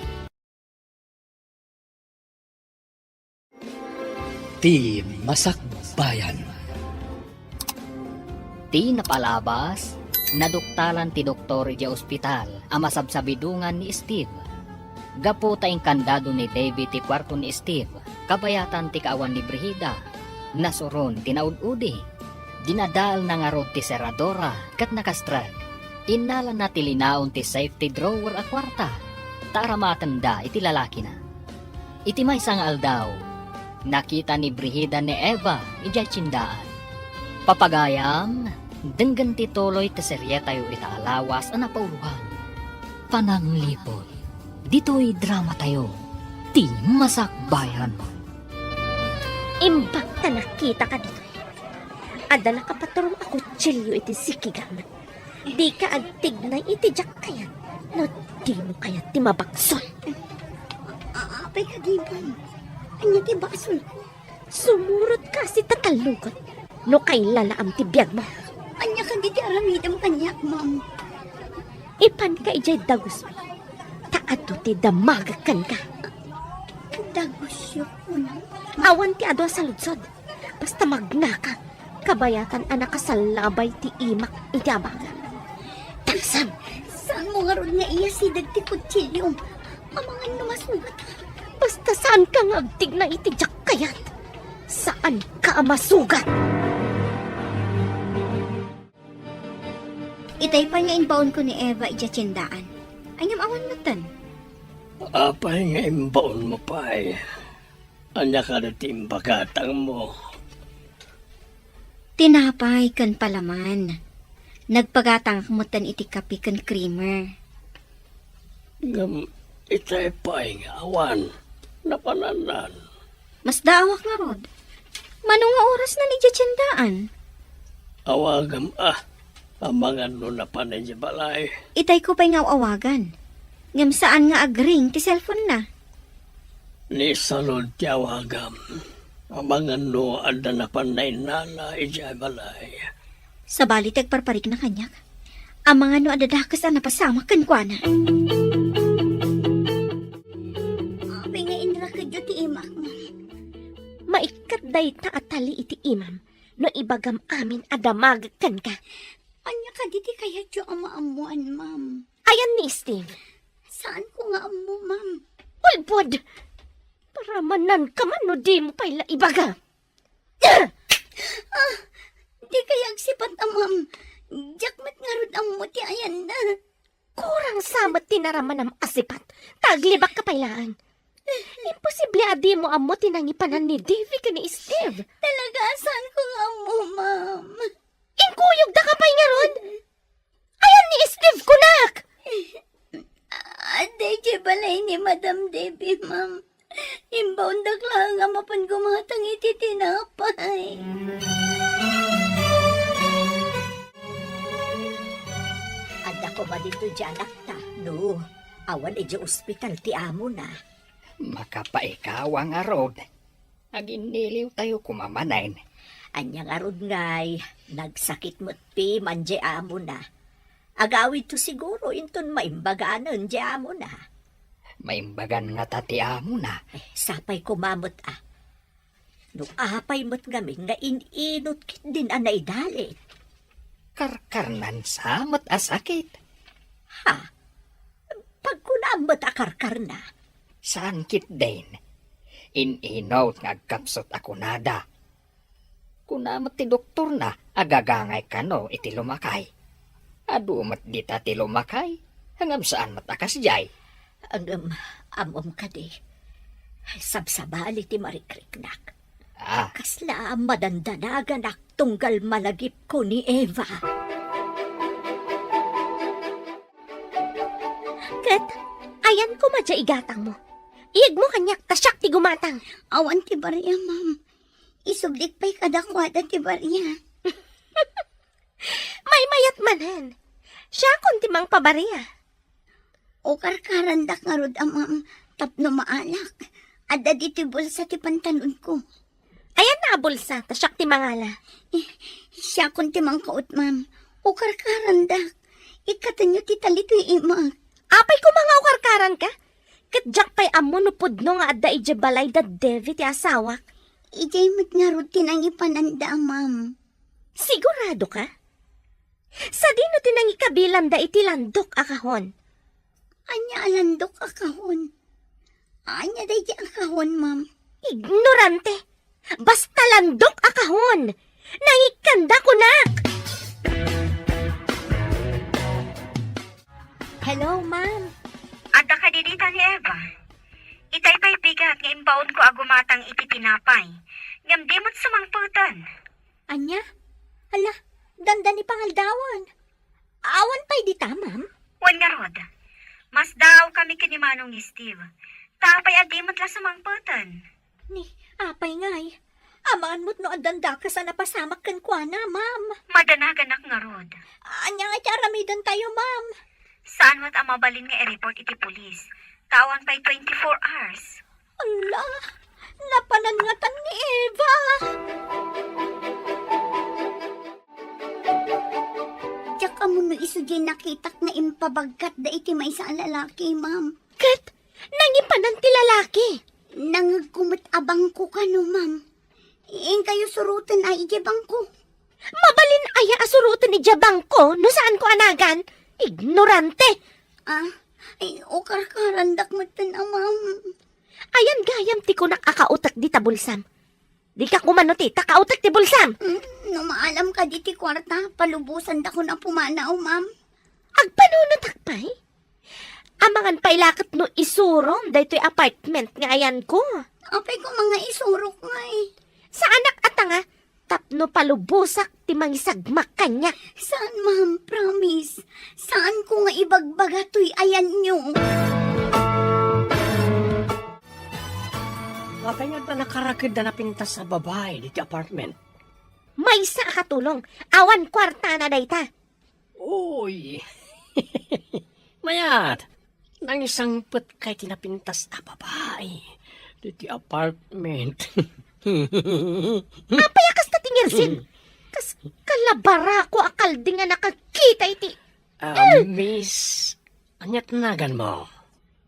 Ti Masakbayan. Ti napalabas, naduktalan ti doktor idiay ospital a masabsabidongan ni Steve. Gapu ta inkandado ni David ti kuarto ni Steve, kabayatan ti kaawan ni Brigida, nasuron ti naud-udi. Dinadaelna ngarud ti seradora ket nakastrek. Innalana ti linaon ti safety drawer a kuarta, ta aramatenda iti lalakina. Iti maysa nga aldaw, nakita ni Brigida ni Eva idiay tiendaan. Papagayam, denggen ti tuloy ti serietayo ita a lawas a napauluan, Panangliput. Ditoy dramatayo, Ti Masakbayan. Imbag ta nakitaka ditoy. Adda nakapaturong a kutsilio iti sikigam. Dika agtignay iti diak kayat no dimo kayat ti mabagsul. A-, apay kadi, ma'am? Ania ti basolko? Sumurotka a sitatallogen no kailalaam ti biagmo. Ania kadi ti aramidem kaniak, ma'am? Ipanka idiay dagusyo, ta adu ti damagek kenka. Dagusyo, ma'am? Awan ti adu a saludsod. Basta magnaka, kabayatan a nakasallabay ti imak iti abaga. Tarsam! Saanmo ngarud nga iyasideg ti kutsilyom? Amangan no masugat. Basta saanka nga agtignay iti diak kayat, saanka a masugat! Itay pay nga imbaonko ni Eva idiay tiendaan. Ay, ngem awan metten. Apay nga imbaonmo pay? Ania kadi ti impagatangmo? Tinapay ken palaman. Nagpagatangak metten iti kape ken creamer. Ngem itay pay nga awan napanannan. Masdaawak ngarud. Mano nga oras nan idiay tiendaan? Awagem a, amangan no napan idiay balay. Itayko pay nga aw-awagan. Ngem saan nga agring ti cellphone-na. Ni Salud ti awagam. Amangan no adda napan nainnala idiay balay. Sabali ti agparparikna kaniak. Amangan no adda dakes a napasamak kenkuana. Apay nga inrakedyo ti imak, ma'am? Maikkat dayta a tali iti imam no ibagam amin a damagek kenka. Ania kadi ti kayatyo a maammoan, ma'am? Ayan ni Steve. Saanko nga ammo, ma'am. Ulbod! Paramananka man no dimo pay la ibaga. Ah, dikay agsipat a, ma'am. Diak met ngarud ammo ti ayanna. Kurang sa met ti naramanam a sipat, ta aglibakka pay laeng. Imposible a dimo ammo ti nangipanan ni Davy ken ni Steve. Talaga, saanko nga ammo, ma'am. Inkuyogdaka pay ngarud? Ayan ni Steve kunak! Adda idiay balay ni Madam Davy, ma'am. Imbaondak laeng a mapan gumatang iti tinapay. Adda koma ditoy diay anakta, no awan idiay ospital ti amona. Makapaikawa ngarud. Aginniliwtayo koma manen. Ania ngarud ngay, nagsakit met ti man diay amona. Agawidto siguro inton maimbaganen diay amona. Maimbagan ngata ti amona? Eh, sapay koma met a. No apay met ngamin nga in-inut ketdin a naidalit? Karkarnan sa met a sakit. Ha? Pagkunam met a karkarna? Saan ketdin. In-inut nga agkapsut a kunada. Kuna met ti doktorna a gagangay kano iti lumakay. Adu met dita ti lumakay, ngem saan met a kasdiay. Ngem, ammom kadi, sabsabali ti marikriknak. Ah. Kasla madandanaganak tunggal malagipko ni Eva. Ket, ayanko madi igatangmo. Iyegmo kaniak ta siak ti gumatang. Awan ti baria, ma'am. Isublik pay kadakuada ti baria. Maymayat manen. Siakon ti mangpabaria. O karkarandak ngarud a, ma'am, tapno maalak. Adda ditoy bulsa ti pantalonko. Ayanna a bulsa, ta siak ti mangala. Eh, siakon ti mangkaut, ma'am. O karkarandak. Ikkatenyo ti talitoy imak. Apay koma nga o karkaranka? Ket diak pay ammo no pudno nga adda idiay balay da Davy ti asawak. Idiay met ngarud ti nangipananda, ma'am. Sigurado ka? Sadino ti nangikabilanda iti landok a kahon? Ania a landok a kahon? Ania daydi a kahon, ma'am? Ignorante! Basta landok a kahon! Nangikkanda kunak! Hello, ma'am. Adda kadi dita ni Eva? Itay pay bigat nga imbaonko a gumatang iti tinapay, ngem di met sumangpeten. Ania? Hala, dandani pangaldawan. Awan pay dita, ma'am? Wen ngarud, masdaawkami ken ni Manong Steve. Ta apay a di met la sumangpeten? Ni, apay ngay? Amangan met no addan dakes a napasamak kenkuana, ma'am. Madanaganak ngarud. Ania nga ti aramidantayo, ma'am? Saan met a mabalin nga i-report iti pulis. Ta awan pay twenty-four hours. Ala, napanan ngatan ni Eva. Diak ammo no isu diay nakitak nga impabagkatda iti maysa a lalaki, ma'am. Ket nangipanan ti lalaki? Nangngegko met a bangko kano, ma'am. Inkayo suroten a idiay bangko. Mabalin aya a suroten idiay bangko no saanko a nagan? Ignorante! Ah, ay, o karkarandak metten a, ma'am. Ayan gayam ti kunak a kautek dita bulsam. Dika kumano ti ta kautek ti bulsam. Mm, no maalam kadi ti kuarta, palubosandakon a pumanaw, ma'am. Agpanunotak pay? Amangan pay la ket no isurom daytoy apartment nga ayanko. Apay koma nga isurok ngay? Saanak a tanga, tapno palubosak ti mangisagmak kaniak. Saan, ma'am, promise. Saanko nga ibagbaga toy ayanyo. Apay nga adda nakarakedda napintas a babai diti apartment? Maysa a katulong, awan kuartana dayta. Uy! Mayat, nangisangpetkay ti napintas a babai diti apartment. Apay a kasta ti ngersen? Kas kalabarako a kalding a nakakita iti Ah, Miss, ania ti naganmo?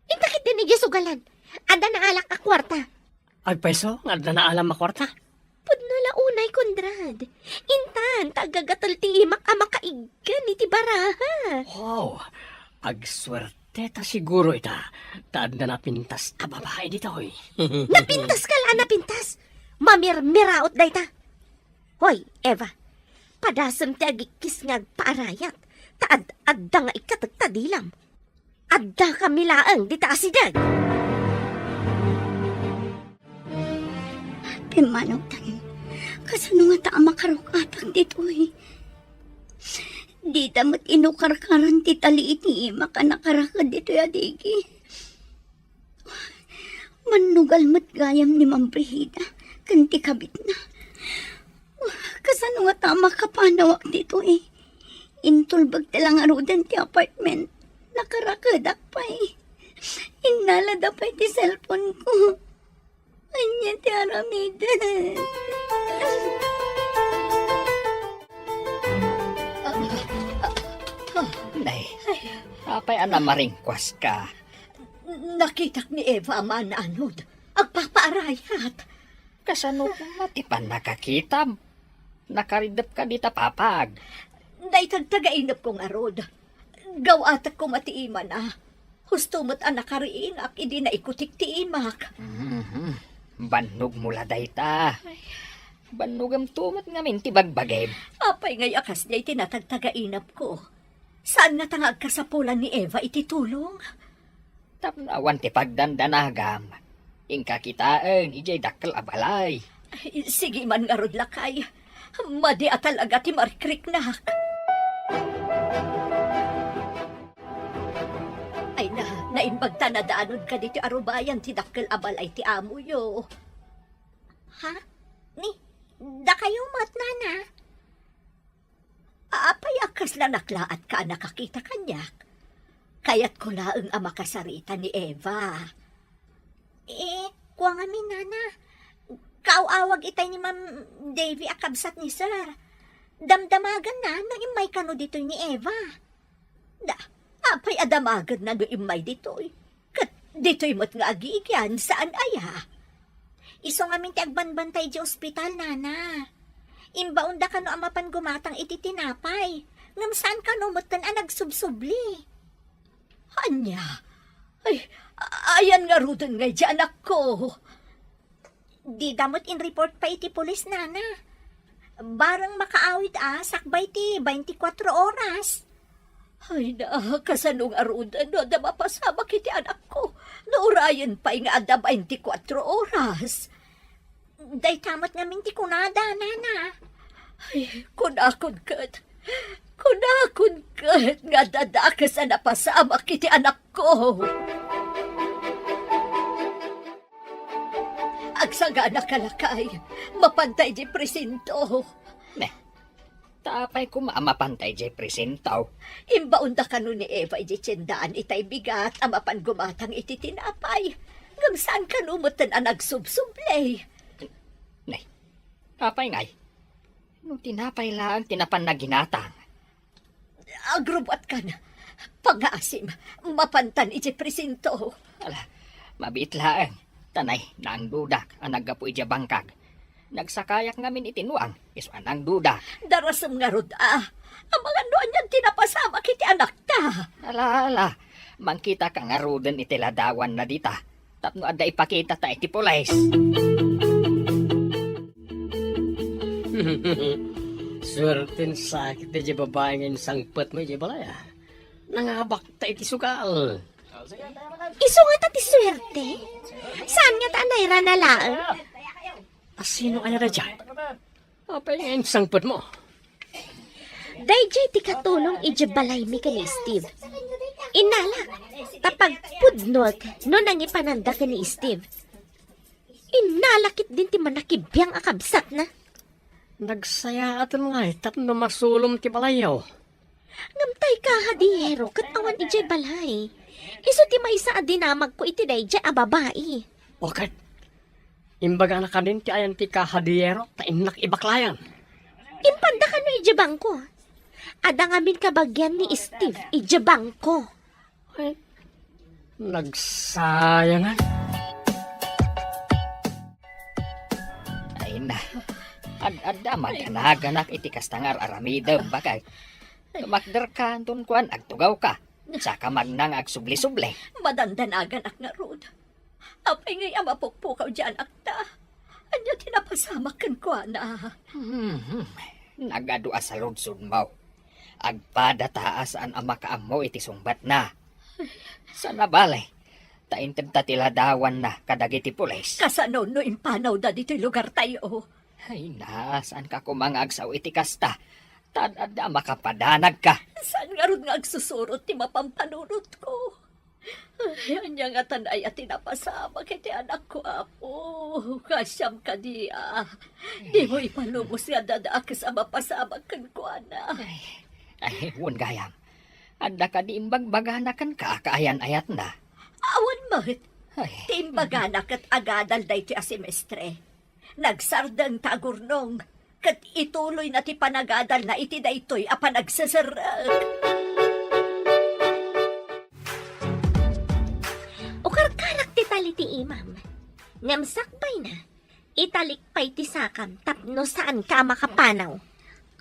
Inta ketdin idiay sugalan. Adda naalak a kuarta. Agpayso nga adda naalam a kuarta? Pudno la unay, Conrad. Intan, ta aggatel ti imak a makaiggan iti baraha. Oh, agsuerte ta siguro ita, ta adda napintas a babae ditoy. Napintas ka la a napintas? Mamirmiraot dayta. Hoy, Eva, padasem ti agikkis nga agpaarayat, ta ad-adda nga ikkatek ta dilam. Addakami laeng dita asideg. Pimmanawtan, kasano ngata a makaruk-atak ditoy? Dita met inukarkaran ti talii ti imak a nakaraked ditoy a digi. Mannugal met gayam ni Ma'am Brigida ken ti kabitna. Kasano ngata a makapanawak ditoy? Intulbek ti la ngaruden ti apartment. Nakarakedak pay. Innalada pay ti cellphone ko. Ania ti aramiden? Nay, apay a namaringkuaska? Nakitak ni Eva a mananod. Agpapaarayat. Kasano koma ti pannakakitam? Nakariddepka dita papag. Dayta ti tagainepko ngarud. Gaw-atek koma ti imana. Husto met a nakariinak idi naikutik ti imak. Mhm. Bannogmo la dayta. Ay. Bannogemto met ngamin ti bagbagim. Apay ngay a kasdiay ti natagtagainepko? Saan ngata nga agkasapulan ni Eva iti tulong? Tapno awan ti pagdandanagam, inka kitaen idiay dakkel a balay. Ay, sige man ngarud, lakay. Madi a talaga ti marikriknak. Ay na, naimbag ta nadaanonka ditoy arubayan ti dakkel a balay ti amoyo. Ha? Ni, dakayo met, nana? Apay a kasla naklaatka a nakakita kaniak? Kayatko laeng a makasarita ni Eva. Eh, kua ngamin, nana. Kaaw-awag itay ni Ma'am Davy a kabsat ni Sir. Damdamaganna no immay kano ditoy ni Eva. Da, apay a damagenna no immay ditoy? Ket ditoy met nga agigian, saan aya? Isu ngamin ti agbanbantay idiay ospital, nana. Imbaonda kano a mapan gumatang iti tinapay, ngem saan kano metten a nagsubsubli. Ania? Ay, ayan ngaruden ngay diay anakko. Dida met in-report pay iti pulis, nana. Bareng makaawid a sakbay ti baintikwatro oras. Ay na, kasano ngaruden no adda mapasamak iti anakko? No urayen pay nga adda baintikwatro oras. Dayta met ngamin ti kunada, nana. Ay, kunakon ket, kunakon ket nga adda dakes a napasamak iti anakko. Agsagana ka, lakay, mapanta idiay presinto. Ne, ta apay koma a mapanta idiay presinto? Imbaonda kano ni Eva idiay tiendaan itay bigat a mapan gumatang iti tinapay. Ngem saan kano metten a nagsubsubli. Ne, apay ngay? No tinapay laeng ti napan naginatang. Agrubbuatkan. Pangngaasim, mapantan idiay presinto. Ala, mabiit laeng. Ta nay, naangdudak a naggapu idiay bangkag. Nagsakayak ngamin iti nuang, isu a naangdudak. Darasem ngarud a. Amangan no anian ti napasamak iti anakta. Ala, ala. Mangkitaka ngaruden iti ladawanna dita. Tapno adda ipakitata iti pulis. Suerten sakit diay babai nga insangpetmo idiay balay, a. Nangabakta iti sugal. Isu ngata ti suerte? Saan ngata a nairana laeng? A, sino aya daydiay? Apay nga insangpetmo? Daydiay ti katulong idiay balaymi ken ni Steve. Innalak, ta pagpudnoek no nangipananda ken ni Steve. Innalak ketdin ti mannakibiang a kabsatna. Nagsayaaten ngay tapno masulom ti balayyo. Ngem tay kahadiyero ket awan idiay balay. Isu ti maysa a dinamagko iti daydiay a babai. O ket, imbagana kadin ti ayan ti kahadiyero ta innak ibaklayan. Impanda kano idiay bangko. Adda ngamin kabagian ni Steve idiay bangko. Ay, nagsayangan. Ay na, ad-adda madanaganak iti kasta nga ar-aramidem, bakay. Tumakderka, anton kuan, agtugawka. Saka magnang agsubli-subli. Madandanaganak ngarud. Apay ngay a mapukpukaw diay anakta? Ania ti napasamak kenkuana? Hmm, nagadu a saludsodmo. Agpada ta a saan a makaammo iti sungbatna. Sana bale, ta intedta ti ladawanna kadagiti pulis. Kasano no impanawda ditoy lugartayo? Ay na, saanka koma nga agsao iti kasta? Ta ad-adda a makapadanagka. Saan ngarud nga agsusurot ti mapampanunotko? Ay, ania ngatan aya ti napasamak iti anakko, Apo? Kasiam kadi a dimo ipalubos nga adda dakes a mapasamak kenkuana. Ay, ay, wen gayam. Adda kadi imbagbagana kenka a kaayan-ayatna? Awan met. Ay. Ti imbagana ket agadal daytoy a semestre. Nagsardeng ta agurnong, ket ituloyna ti panagadalna iti daytoy a panagseserrek. Ukarkarak ti tali ti imam. Ngem sakbayna, italik pay ti sakam tapno saanka a makapanaw.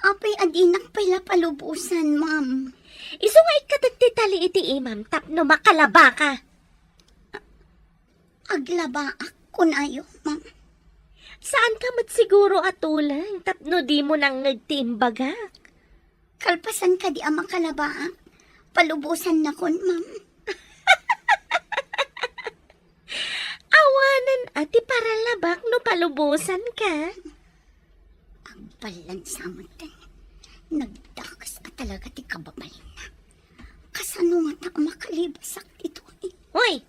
Apay a dinak pay la palubosan, ma'am? Isu nga ikkatek ti tali iti imam tapno makalabaka. Aglabaak, kunayo, ma'am. Saanka met siguro a tuleng tapno dimo nangngeg ti imbagak. Kalpasan kadi a makalabaak, palubosannakon, ma'am. Awanen a ti paralabak no palubosanka. Agballansa metten. Nagdakes a talaga ti kababalinna. Kasano ngata a makalibasak ditoy? Hoy!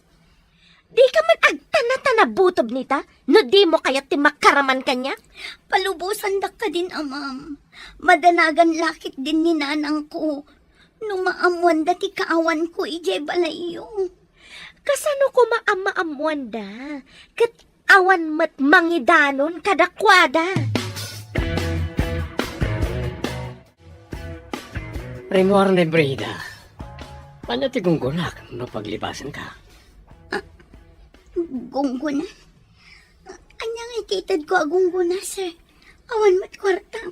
Dika met agtana-tana butob nita, no dimo kayat ti makaraman kaniak? Palubosandak kadin, ma'am. Madanagan la ketdin ni nanangko no maammoanda ti kaawanko idiay balayyo. Kasano koma a maammoanda? Ket awan met mangidanon kadakuada. Rimmuar ni Brida. Ania ti gunggonak no paglibasanka? Ah, gunggona? Ania nga itedko a gunggona, sir? Awan met kuarta.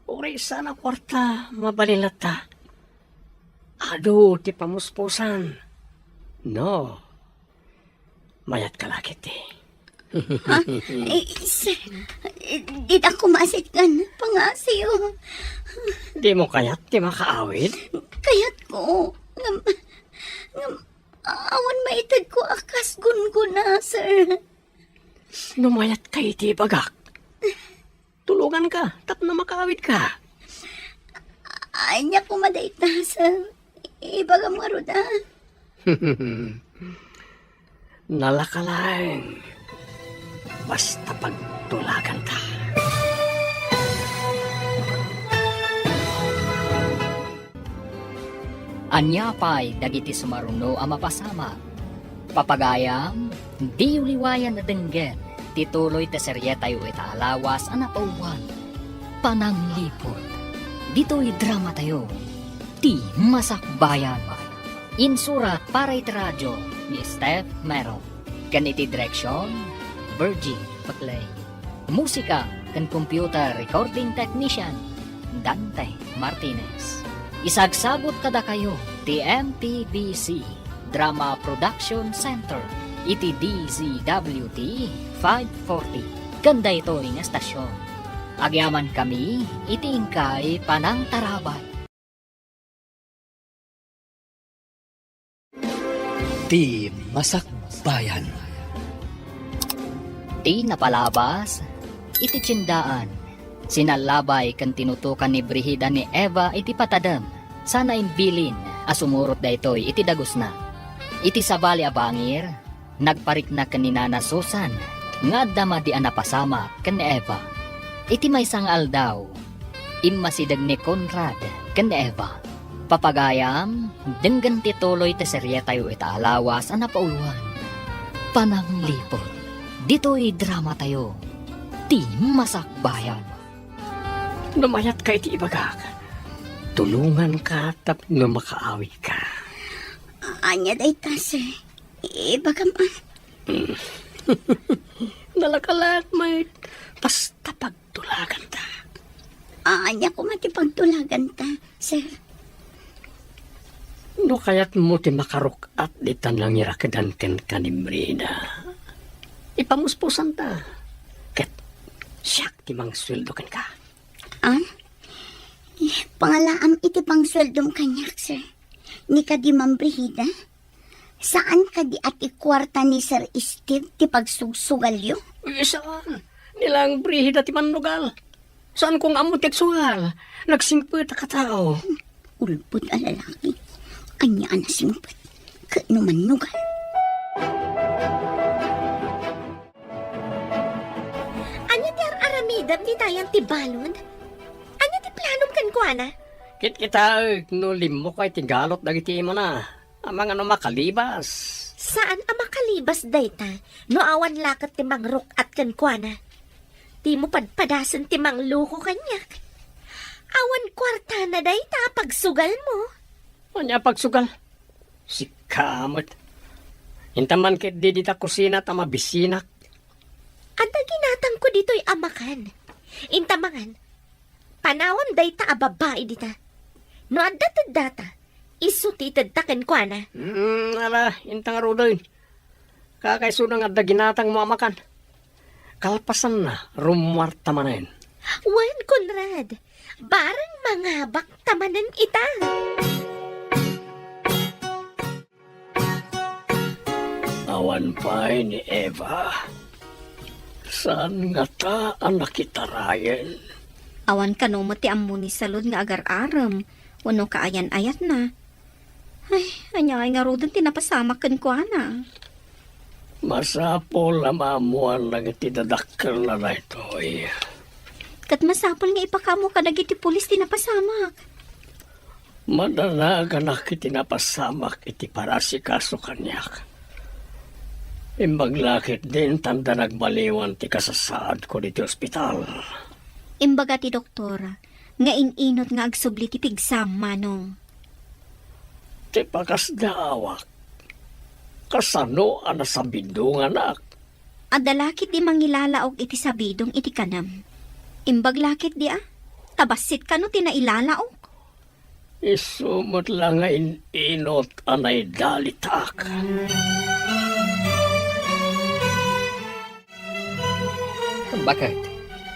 Uray saan a kuarta, mabalin latta. Adu ti pamuspusan. No. Mayatka la ketdi. Ha? Eh, sir, eh, dida kumasit ngan pangasiw. Dimo kayat ti makaawid? Kayatko. Ngem, ngem, awan maitedko a kas gunggona, sir. No mayatka iti ibagak, tulonganka tapno makaawidka. Ania koma dayta, sir? Ibagam ngarud, a. Nalaka laeng. Basta pagtulaganta. Ania pay dagiti sumaruno a mapasamak? Papagayam, diyo liwayan a denggen ti tuloy ti serietayo ita a lawas a napauluan, Panangliput. Ditoy dramatayo, Ti Masakbayan. Insurat para iti radio ni Steph Mero. Ken iti direksion, Virgie Paclay. Musika ken computer recording technician, Dante Martinez. Isagsabut kadakayo ti M P B C Drama Production Center iti D Z W T five forty ken daytoy nga estasion. Agyamankami iti inkay panangtarabay. Ti Masakbayan. Ti napalabas iti tiendaan, sinallabay ken tinutokan ni Brigida ni Eva iti patadem, sana imbilin a sumurot daytoy iti dagusna. Iti sabali a bangir, nagparikna ken ni Nana Susan nga adda madi a napasamak ken ni Eva. Iti maysa nga aldaw, immasideg ni Conrad ken ni Eva. Papagayam, denggen ti tuloy ti serietayo ita a lawas a napauluan, Panangliput. Ditoy dramatayo, Ti Masakbayan. No mayatka iti ibagak, tulonganka tapno makaawidka. Ania dayta, sir? Ibagam, ah. Nalakalak met, basta pagtulaganta. Ania koma ti pagtulaganta, sir? No kayatmo ti makaruk-at ditan nangirakedan kenka ni Brida, ipamuspusanta. Ket siak ti mangsueldo kenka. Ah? Pangalaam iti pangsueldom kaniak, sir. Ni kadi Ma'am Brigida? Saan kadi a ti kuarta ni Sir Steve ti pagsugsugalyo? Eh, saan? Ni lang Brigida ti mannugal. Saan kong ammo ti agsugal? Nagsingpet a katao. Ulpot a lalaki. Ania a nasingpet? Ket no mannugal? Ania ti ar-aramidem ditayan ti balon? Ania ti planom kenkuana? Kitkitaek no limmukay ti galot dagiti imana. Amangan no makalibas. Saan a makalibas dayta no awan la ket ti mangruk-at kenkuana? Dimo padpadasen ti mangloko kaniak. Awan kuartana dayta a pagsugalmo. Ania a pagsugal? Sika met. Inta man ketdi dita kusina ta mabisinak. Adda ginatangko ditoy a makan. Inta mangan. Panawam dayta a babai dita. No adda teddata, isu ti itedta kenkuana. Mm, ala, inta ngaruden. Kakaisuna nga adda ginatangmo a makan. Kalpasanna, rummuarta manen. Wen, Conrad, bareng mangabakta manen ita. Awan pay ni Eva. Saan ngata a nakitarayen? Awan kano met ti ammo ni Salud nga agar-arem wenno kaayan-ayatna. Ay, ania ngay ngaruden ti napasamak kenkuana? Masapul a maammuan dagiti dadakkelna daytoy. Ket masapul nga ipakaammo kadagiti pulis ti napasamak. Madanaganak iti napasamak iti parasikaso kaniak. Imbag la ketdi inta nagmaliwan ti kasasaadko ditoy ospital. Imbaga ti doktor nga in-inut nga agsubli ti pigsam, Manong. Ti pakasdaawak, kasano a nasabidonganak? Adda la ketdi mangilalaok iti sabidong iti kanem. Imbag la ketdi a, ta bassit kano ti nailalaok. Isu met la nga in-inut a naidalitak. Baket,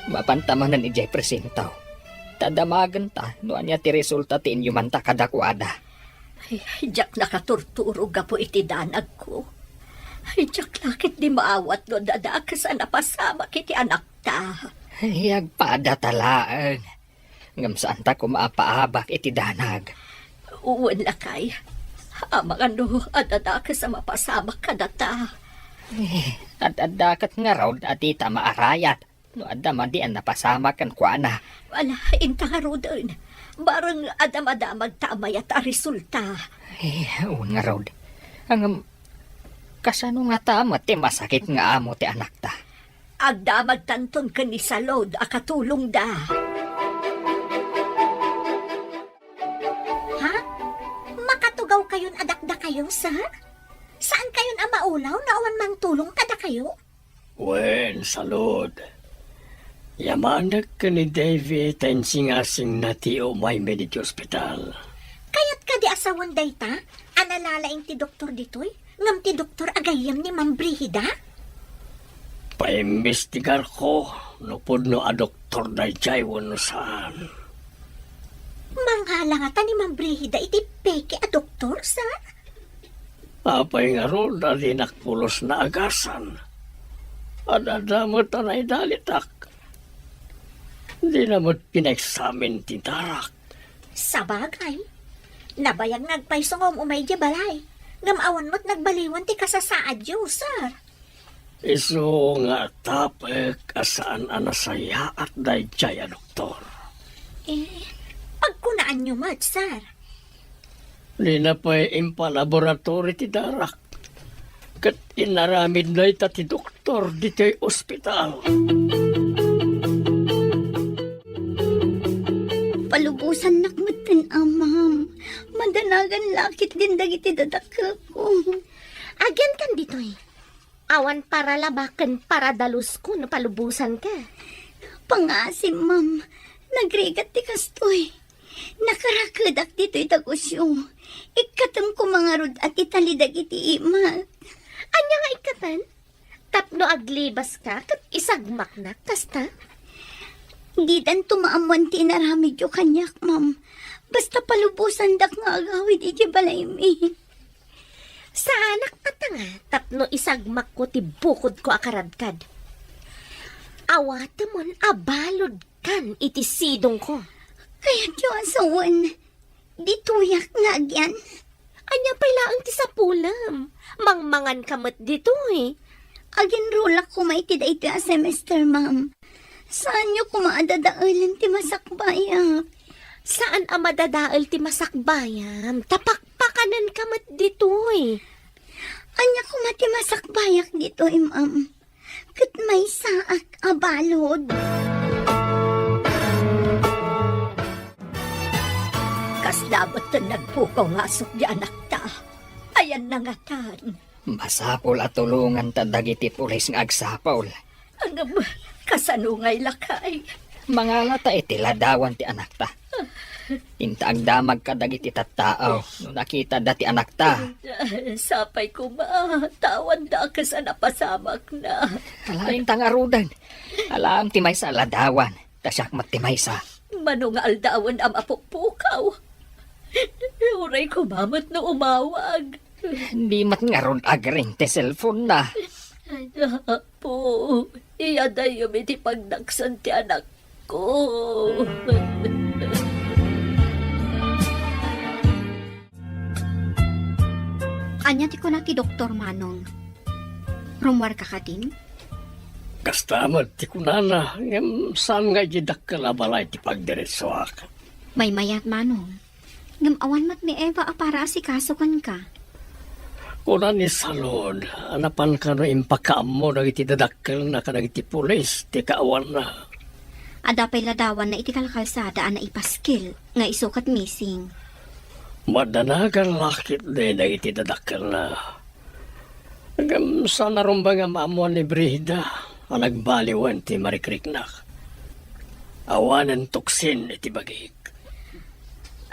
mapanta manen idiay presinto. Ta damagenta no ania ti resulta ti inyumanta kadakuada. Ay, ay, diak nakaturturo gapu iti danagko. Ay, diak la ketdi maawat no adda dakes a napasamak iti anakta. Ay, agpadata laeng. Ngem saanta koma a paabak iti danag. Wen lakay, amangan no adda dakes a mapasamak kadata. Eh, ad-adda ket ngarud a dita maarayat no adda madi a napasamak kenkuana. Ala, inta ngaruden. Bareng adda madamagta a mayat a resulta. Eh, wen ngarud. Ngem, kasano ngata met ti masakit nga amo ti anakta? Agdamagtanton ken ni Salud a katulongda. Ha? Makatugawkayon a dakdakayo, sir? Saankayon a maulaw no awan mangtulong kadakayo? Wen, Salud. Yamanek ken ni Davy ta insingasingna ti umaymi ditoy ospital. Kayat kadi a sawen dayta a nalalaing ti doktor ditoy? Ngem ti doktor a gayyem ni Ma'am Brigida? Paimbestigarko no pudno a doktor daydiay wenno saan. Mangala ngata ni Ma'am Brigida iti peke a doktor, sir? Apay ngarud a dinak pulos naagasan? Ad-adda met a naidalitak. Dina met pinaeksamin ti darak. Sabagay, nabayag nga agpayso nga um-umay idiay balay, ngem awan met nagbaliwan ti kasasaadyo, sir. Isu nga atapek a saan a nasayaat daydiay a doktor. Eh, pagkunaanyo met, sir. Dina pay impalaboratory ti darak. Ket inaramid dayta ti doktor ditoy ospital. Palubusannak metten a, ma'am. Madanagan la ketdin dagiti dadakkelko. Agyankan ditoy. Awan paralaba ken paradalusko no palubosanka. Pangasim, ma'am. Nagrigat ti kastoy. Nakarakedak ditoy dagusyo. Ikkatem koma ngarud a ti tali dagiti imak. Ania nga ikkaten? Tapno aglibaska ket isagmaknak, kasta? Didanto maammoan ti inaramidyo kaniak, ma'am. Basta palubosandak nga agawid iti balaymi. Saanak a tanga tapno isagmakko ti bukodko a karadkad. Awatemon a baludkan iti sidongko. Kayatyo a sawen, ditoyak nga agyan. Ania pay laeng ti sapulem? Mangmanganka met ditoy. Aginrulak koma iti daytoy a semester, ma'am. Saanyo koma a dadaelen ti masakbayak. Saan a madadael ti masakbayam, ta pakpakanenka met ditoy. Ania koma ti masakbayak ditoy, ma'am? Ket maysaak a balud. Kasla met ti nagpukaw nga asukdi anakta. Ayanna ngatan. Masapul a tulonganta dagiti pulis nga agsapul. Ngem, kasano ngay lakay? Mangalata iti ladawan ti anakta. Inta agdamag kadagiti tattao no nakitada ti anakta. Sapay koma, ta awan dakes a napasamakna. Alaen ta ngaruden. Alaem ti maysa a ladawan, ta siak met ti maysa. Mano nga aldawen a mapukpukaw? Uray koma met no umawag. Di met ngarud agring ti cellphone na. Ay, Apo, iyadayom iti pagdaksan ti anakko. Ania ti kuna ti doktor, Manong? Rummuarka kadin? Kasta met ti kunana, ngem saan nga idiay dakkel a balay ti pagdiretsuak. Maymayat, Manong. Ngem awan met ni Eva a para asikaso kenka. Kuna ni Salud a napan kano impakaammo dagiti dadakkelna kadagiti pulis ti kaawanna. Adda pay ladawanna iti kalkalsada a naipaskil nga isu ket missing. Madanagan la ketdi dagiti dadakkelna. Ngem saan a rumbeng a maammuan ni Brigida a nagbaliwen ti marikriknak. Awanen tuksin iti bagik.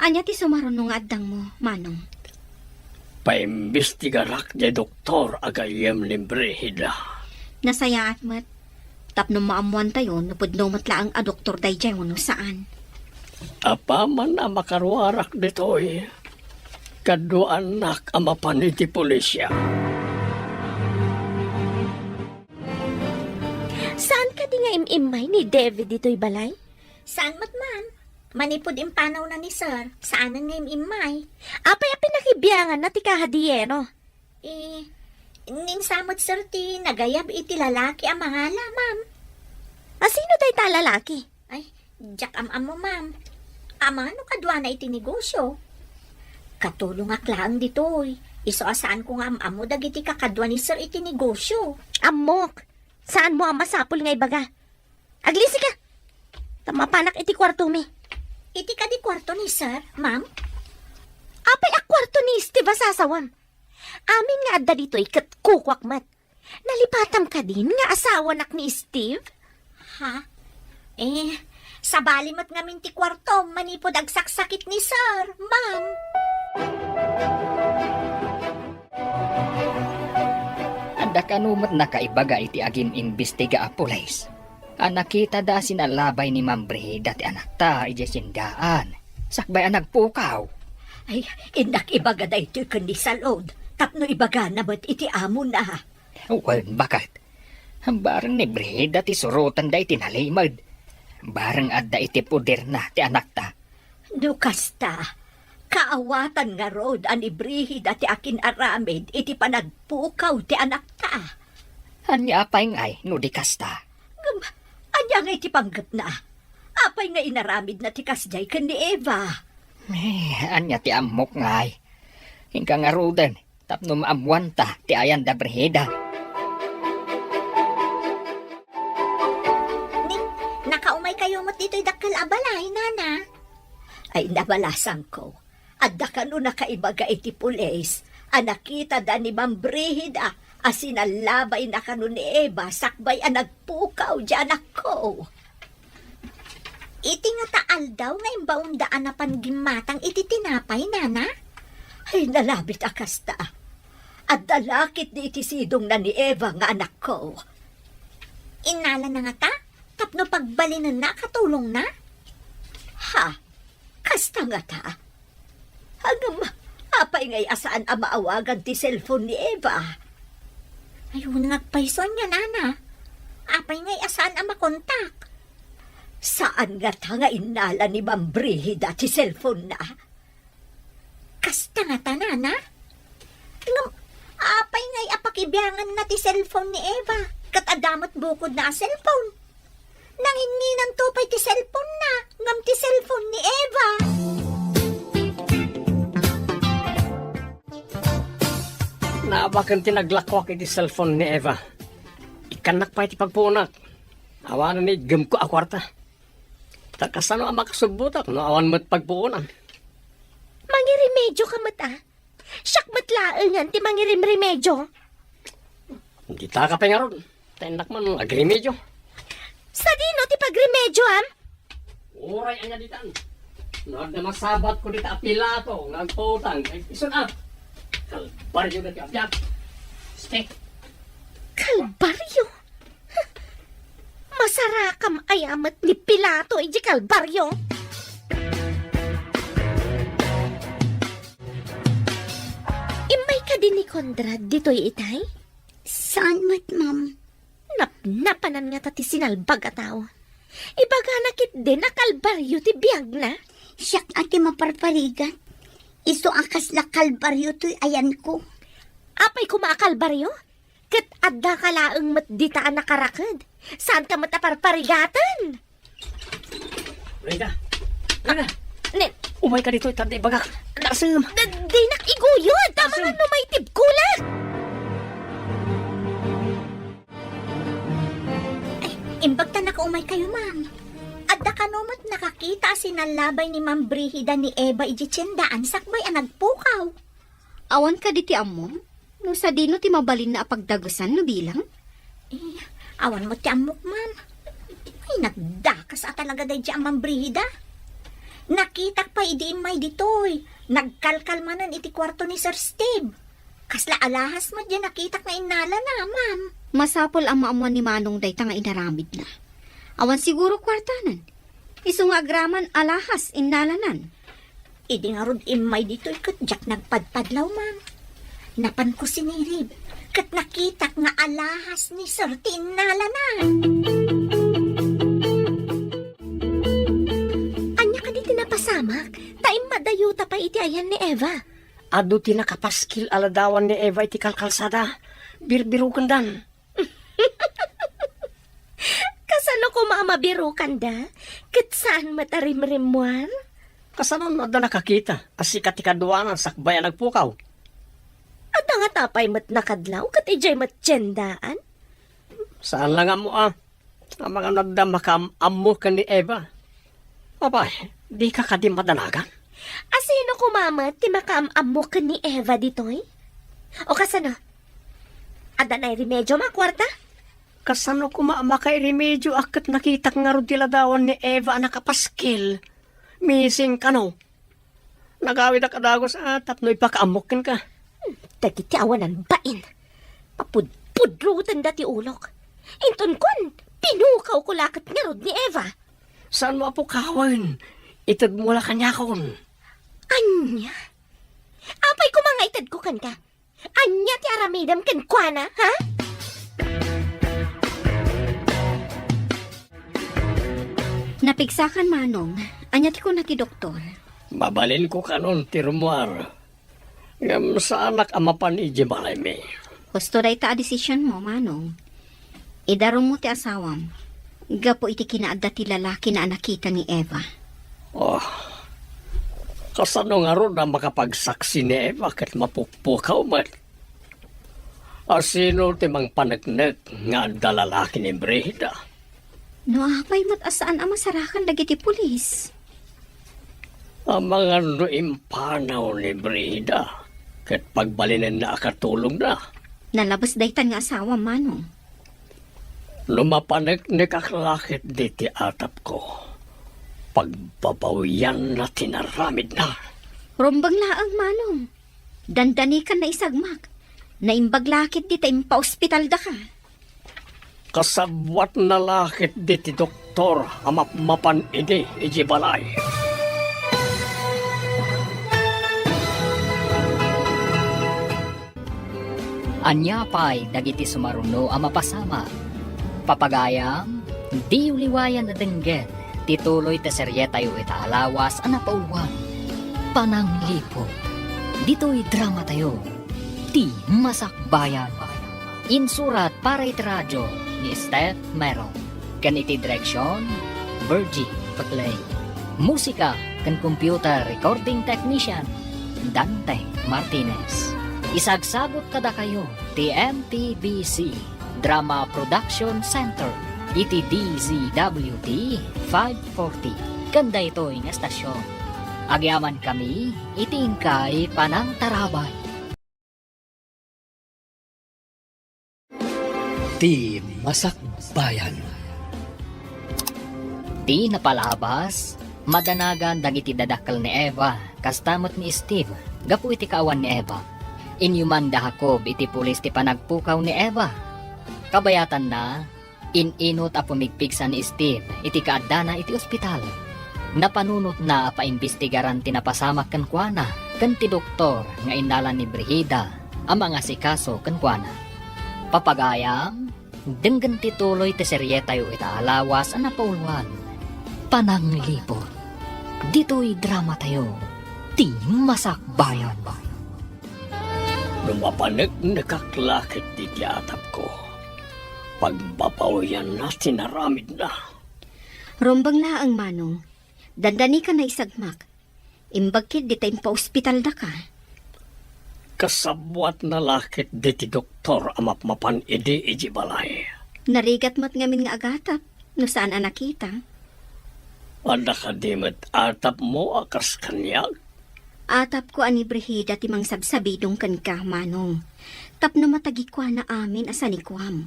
Ania ti sumaruno nga addangmo, Manong? Paimbestigarak diay doktor a gayyem ni Brigida. Nasayaat met. Tapno maammuantayo no pudno met laeng a doktor daydiay wenno saan. Apaman a makaruarak ditoy, kaduaannak a mapan iti pulisya. Saan kadi nga im-immay ni David ditoy balay? Saan met man. Manipud impanawna ni Sir, saanen nga im-immay. Apay a pinakibianganna ti kahadiyero? Eh, ninsa met, sir, ti nagayab iti lalaki a mangala, ma'am. A sino dayta a lalaki? Ay, diak am-ammo, ma'am. Amangan no kaduana iti negosyo. Katulongak laeng ditoy. Isu a saanko nga am-ammo dagiti kakadua ni sir iti negosyo. Ammok. Saanmo a masapul nga ibaga. Aglisi ka! Ta mapanak iti kuartomi. Iti kadi kuarto ni sir, ma'am? Apay a kuarto ni Steve a sasawam? Amin nga adda ditoy ket kukuak met. Nalipatam kadin nga asawanak ni Steve? Ha? Eh, sabali met ngamin ti kuartom manipud agsaksakit ni sir, ma'am. Adda kano met nakaibaga iti agim-imbestiga a pulis a nakitada a sinalabay ni Ma'am Brigida ti anakta idiay sindaan sakbay a nagpukaw. Ay, innak ibaga daytoy ken ni Salud tapno ibagana met iti amona. Wen, baket. Bareng ni Brigida ti surotenda iti nalimed. Bareng adda iti poderna ti anakta. No kasta, kaawatan ngarud a ni Brigida ti akin-aramid iti panagpukaw ti anakta. Ania pay ngay no di kasta? Ngem, ania nga iti panggepna? Apay nga inaramidna ti kasdiay ken ni Eva? Eh, ania ti ammok ngay? Inka ngaruden, tapno maammuanta ti ayan da Brigida. Ni, nakaumaykayo met ditoy dakkel a balay, nana? Ay, nabalasangko. Adda kano nakaibaga iti pulis a nakitada ni Ma'am Brigida a sinallabay na kano ni Eva sakbay a nagpukaw diay anakko. Iti ngata aldaw nga imbaonda a napan gimmatang iti tinapay, nana? Ay, nalabit a kasta. Adda la ketdi iti sidongna ni Eva nga anakko. Innalana ngata? Tapno pagbalinenna a katulongna? Ha? Kasta ngata? Ngem, apay ngay a saan a maawagan ti cellphone ni Eva? Ay, unay agpayso ania, nana. Apay ngay a saan a makontak? Saan ngata nga innala ni Ma'am Brigida ti cellphone-na? Kasta ngata, nana? Ngem, apay ngay a pakibianganna ti cellphone ni Eva? Ket adda met bukodna a cellphone. Nanginnginanto pay ti cellphone-na ngem ti cellphone ni Eva. Naabaken ti naglakuak iti cellphone ni Eva. Ikkannak pay ti pagpuonak. Awanen ni iggemko a kuarta. Ta kasano a makasubbotak no awan met pagpuonan? Mangiremedio ka met, a? Siak met laengen ti mangirimremedio. Dita ka pay ngarud. Ta innak man agremedio. Sadino ti pagremedioam? Uray ania ditan. No adda masabatko dita a Pilato nga agpautang, ay isun a. Kalbaryo dayta a biag. Ste. Kalbaryo? Masarakam aya met ni Pilato iti Kalbaryo? Immay kadi ni Conrad ditoy itay? Saan met, ma'am? Napnapanan ngata ti sinalbag a tao. Ibagana ketdin a Kalbaryo ti biagna. Siak a ti maparparigat. Isu a kasla Kalbaryo toy ayanko. Apay koma a Kalbaryo? Ket addaka laeng met dita a nakaraked. Saanka met a parparigaten. Rita! Rita! Ne- Umayka ditoy, ta adda ibagak. Narsem! D-, dinak iguyod! Tama nga no maitibkolak! Ay, imbag ta nakaumay kayo, ma'am. Adda kano met nakakita a sinallabay ni Ma'am Brigida ni Eva iti tiendaan sakbay a nagpukaw? Awan kadi ti ammom? No sadino ti mabalinna a pagdagesan no bilang? Eh, awan met ti ammok, ma'am. Ay, nagdakas a talaga daydi a Ma'am Brigida. Nakitak pay idi immay ditoy. Nagkalkal manen iti kuarto ni Sir Steve. Kasla alahas met diay nakitak nga innalana, ma'am. Masapul a maammuan ni Manong dayta nga inaramidna. Awan siguro kuartanan. Isu nga agraman alahas innalanan. Idi ngarud immay ditoy ket diak nagpadpadlaw, ma'am. Napanko sinirib, ket nakitak nga alahas ni Sir ti innalana. Ania kadi ti napasamak? Ta immadayota pay iti ayan ni Eva. Adu ti nakapaskil a ladawan ni Eva iti kalkalsada. Birbirokendan. Kasano koma a mabirokanda? Ket saan met a rimrimmuar? Kasano no adda nakakita a sika ti kaduanan sakbay a nagpukaw? Adda ngata pay met nakadlaw ket idiay met tiendaan? Saan la nga ammo a. Amangan adda makaam-ammo ken ni Eva. Apay, dika kadi madanagan? Asino koma met ti makaam-ammo ken ni Eva ditoy? O kasano? Adda nairemedio a kuarta? Kasano koma a makairemedio a ket nakitak ngarud ti ladawan ni Eva a nakapaskil? Missing kano? Nagawidak a dagus a tapno ipakaammok kenka. Hmm, dagiti awanan bain. Papudpudrotenda ti ulok. Inton kuan, pinukawko la ket ngarud ni Eva. Saanmo a pukawen? Itedmo la kaniakon. Ania? Apay koma nga itedko kenka? Ania ti aramidem kenkuana, ha? Napigsakan, Manong. Ania ti kuna ti doktor? Mabalinko kanon ti rummuar. Ngem saanak a mapan idiay balaymi. Husto dayta a desisionmo, Manong. Idarummo ti asawam gapu iti kinaadda ti lalakina a nakita ni Eva. Oh, kasano ngarud a makapagsaksi ni Eva ket mapukpukaw met? Asino ti mangpaneknek nga adda lalaki ni Brigida? No apay met a saan a masarakan dagiti pulis? Amangan no impanaw ni Brida ket pagbalinenna a katulongna. Nalabes daytan nga asawa, Manong. No mapaneknekak la ketdi ti atapko, pagbabawianna ti naramidna. Rumbeng laeng, Manong. Dandanikan naisagmak. Naimbag la ketdi ta impaospitaldaka. Kasabwatna la ketdi ti doktor a mapmapan idi idiay balay. Ania pay dagiti sumaruno a mapasamak? Papagayam, diyo liwayan a denggen ti tuloy ti serietayo ita a lawas a napauluan, Panangliput. Ditoy dramatayo, Ti Masakbayan. Insurat para iti radio ni Steph Meron, ken iti direksion, Virgie Paclay. Musika ken computer recording technician, Dante Martinez. Isagsagutna kadakayo ti M P B C Drama Production Center iti D Z W T five forty ken daytoy nga estasion. Agyamankami iti inkay panangtarabay. Ti Masakbayan. Ti napalabas, madanagan dagiti dadakkel ni Eva, kasta met ni Steve, gapu iti kaawan ni Eva. Inyuman da Jacob iti pulis ti panagpukaw ni Eva. Kabayatanna, in-inut a pumigpigsa ni Steve iti kaaddana iti ospital. Napanunotna a paimbestigaran ti napasamak kenkuana ken ti doktor nga innala ni Brigida a mangasikaso kenkuana. Papagayam, denggen ti tuloy ti serietayo ita a lawas a napauluan, Panangliput. Ditoy dramatayo, Ti Masakbayan. No mapaneknekak la ketdi ti atapko, pagbabawianna ti naramidna. Rumbeng laeng, Manong. Dandanikan naisagmak. Imbag ketdi ta impaospitaldaka. Kasabwatna la ketdi ti doktor a mapmapan idi idiay balay. Narigat met ngamin nga agatap no saan a nakita. Adda kadi met atapmo a kas kaniak? Atapko a ni Brigida ti mangsabsabidong kenka, Manong, tapno matagikuana amin a sanikuam.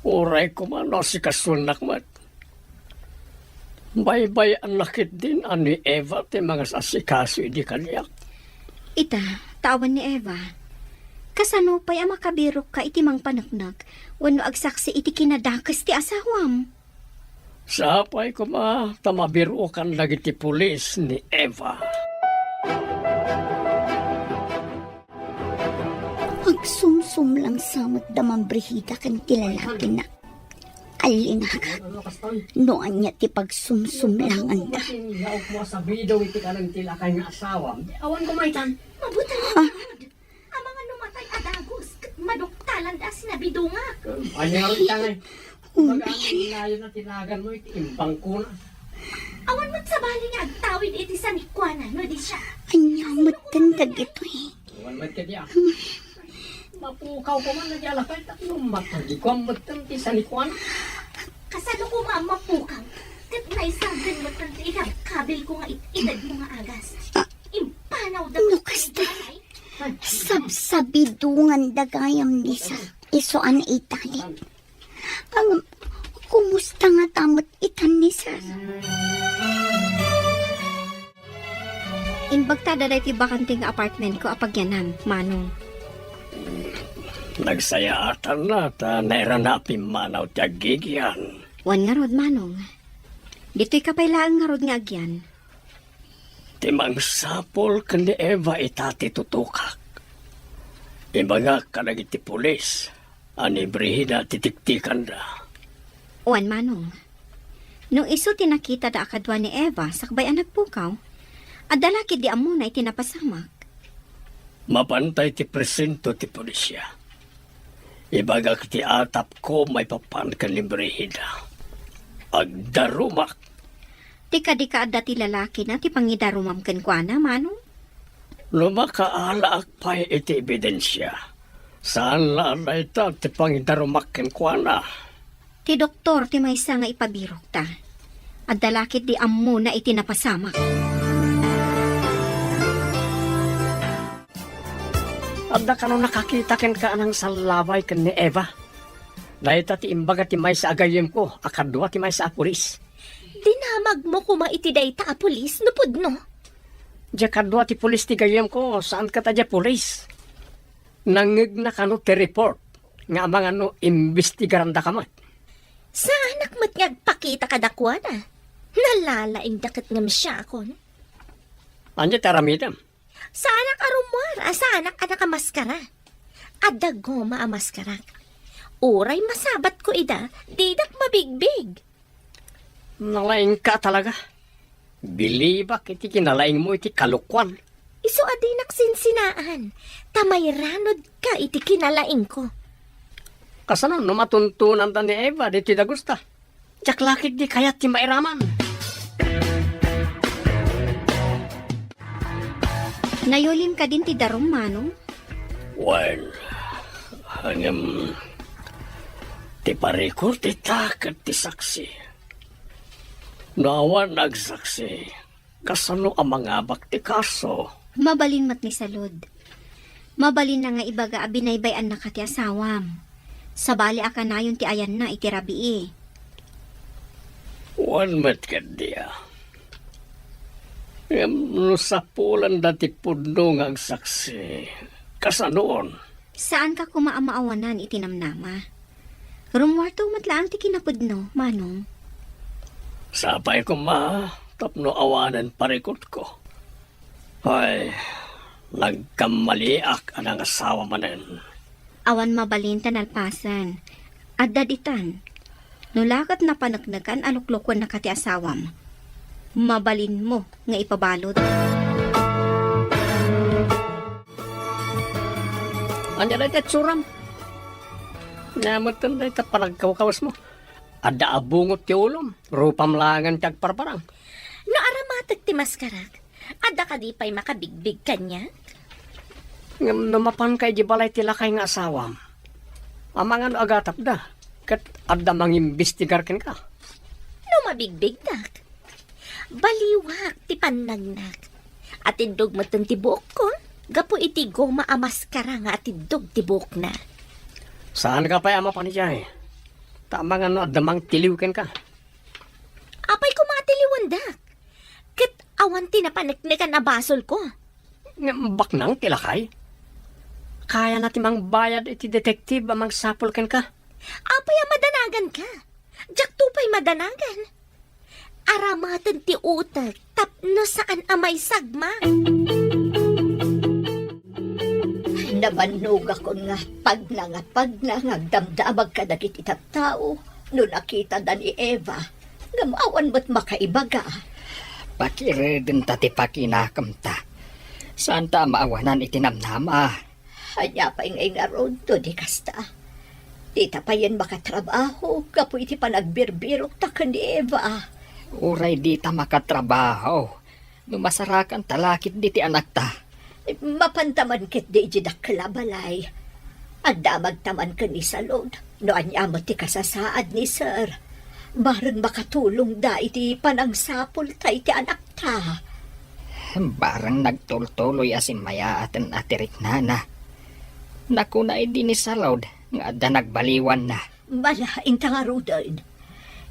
Uray koma no asikasuennak met. Baybay-anna ketdin a ni Eva ti mangas-asikaso idi kaniak. Ita, ta awan ni Eva. Kasano pay a makabirokka iti mangpaneknek wenno agsaksi iti kinadakes ti asawam? Sapay koma ta mabirokan dagiti pulis ni Eva. Agsumsumlang sa met da Ma'am Brigida ken ti lalakina. Allinagak, no ania ti pagsumsumlanganda. Awan ko maitan. Mabuti. Ah. Amangan no matay a dagus, ket maduktalan da a sinabidongak. Ania nga ita ngay? Baga, inayon na tinagan mo iti imbangkona. Awan met sabali nga agtawid iti sanikuana, no di siya. Ania met ten dagitoy? Awan met kadi, ah. Mapukaw ko man, naglalakay, tapno matagikuan met ten ti sanikuana. Kasano ko nga mapukaw? Ket naisagden met ten ti ikabkabil ko nga it-ited mo nga agas. Ah. Impanaw da no met kasta. Ay. Sabsabidongan da gayam ni Sir. Isu a naitalik. Ang, kumusta ngata met itan ni Sir? Imbagta da daytoy bakante nga apartment ko a pagyanam, Manong. Nagsayaatanna ta nairana a pimmanaw ti aggigyan. Wen ngarud, Manong. Ditoy ka pay laeng ngarud nga agyan. Ti mangsapul ken ni Eva ita ti tutokak. Ibagak kadagiti pulis a ni Brigida ti tiktikanda. Wen, Manong, no isu ti nakitada a kadua ni Eva sakbay a nagpukaw, adda la ketdi ammona iti napasamak. Mapantay ti presento ti pulisya. Ibagak ti atapko maipapan ken ni Brigida. Agdarumak. Ti kadi ka adda ti lalakina ti pangidarumam kenkuana, Manong? No makaalaak pay iti ebidensia, saan la a dayta ti pangidarumak kenkuana. Ti doktor ti maysa nga ipabirokta. Adda la ketdi ammona iti napasamak. Adda kano nakakita kenka a nangsallabay ken ni Eva? Dayta ti imbaga ti maysa a gayyemko a kadua ti maysa a pulis. Dinamagmo koma iti dayta a pulis no pudno? Diay kadua ti pulis ti gayyemko, saan ket a diay pulis. Nangngegna kano ti report nga amangan no imbestigarandaka met. Saanak met nga agpakita kadakuada. Nalalaingda ket ngem siakon. Ania ti aramidem? Saanak a rummuar a saanak a nakamaskara. Adda goma a maskarak. Uray masabatko ida, didak mabigbig. Nalaingka talaga. Bilibak iti kinalaingmo iti kalokuan. Isu a dinak sinsinaan, ta mairanudka iti kinalaingko. Kasano no matuntonanda ni Eva ditoy dagusta? Diak la ketdi kayat ti mairaman. Nayulim kadin ti darum, Manong? Wen, ngem ti parikor dita ket ti saksi. No awan agsaksi, kasano a mangabak ti kaso? Mabalin met ni Salud. Mabalinna nga ibaga a binaybay-annaka ti asawam. Sabali a kanayon ti ayanna iti rabii. Wen met ketdi a. Ngem no sapulanda ti pudno nga agsaksi, kasanoon? Saanka koma a maawanan iti namnama. Rummuarto met laeng ti kinapudno, Manong. Sapay koma tapno awanen parikutko. Ay, nagkammaliak a nangasawa manen. Awan mabalin ta nalpasen. Adda ditan. No la ket napaneknekan a luklukuennaka ti asawam, mabalinmo nga ipabalud. Ania dayta itsuram? Nametten dayta panagkawkawesmo. Adda a bungot ti ulom, rupam laengen ti agparparang. No aramatek ti maskarak, adda kadi pay makabigbig kaniak? Ngem no mapanka idiay balay ti lakay nga asawam, amangan no agatapda, ket adda mangimbestigar kenka. No mabigbigdak, baliwak ti pannagnak. Atiddog metten ti buokko, gapu iti goma a maskara nga atiddog ti buokna. Saanka pay a mapan idiay. Ta amangan no adda mangtiliw kenka. Apay koma a tiliwendak? Ket awan ti napaneknekan a basolko. Ngem baknang ti lakay. Kayana ti mangbayad iti detective a mangsapul kenka. Apay a madanaganka? Diakto pay madanagan. Aramaten ti utek tapno saan a maisagma. Nabannogakon nga pagna nga pagna nga agdamdamag kadagiti tattao no nakitada ni Eva, ngem awan met makaibaga. Pakiredenta ti pakinakemta. Saanta a maawanan iti namnama. Ania pay ngay ngarud no di kasta? Dita payen makatrabaho gapu iti panagbirbirokta ken ni Eva. Uray dita makatrabaho, no masarakanta la ketdi ti anakta. Mapanta man ketdi idiay dakkel a balay. Agdamagta man ken ni Salud no ania met ti kasasaad ni Sir. Bareng makatulongda iti panangsapulta iti anakta. Bareng nagtultuloy a simmaaten a ti riknana. Nakuna idi ni Salud nga adda nagbaliwanna. Malaing ta ngaruden.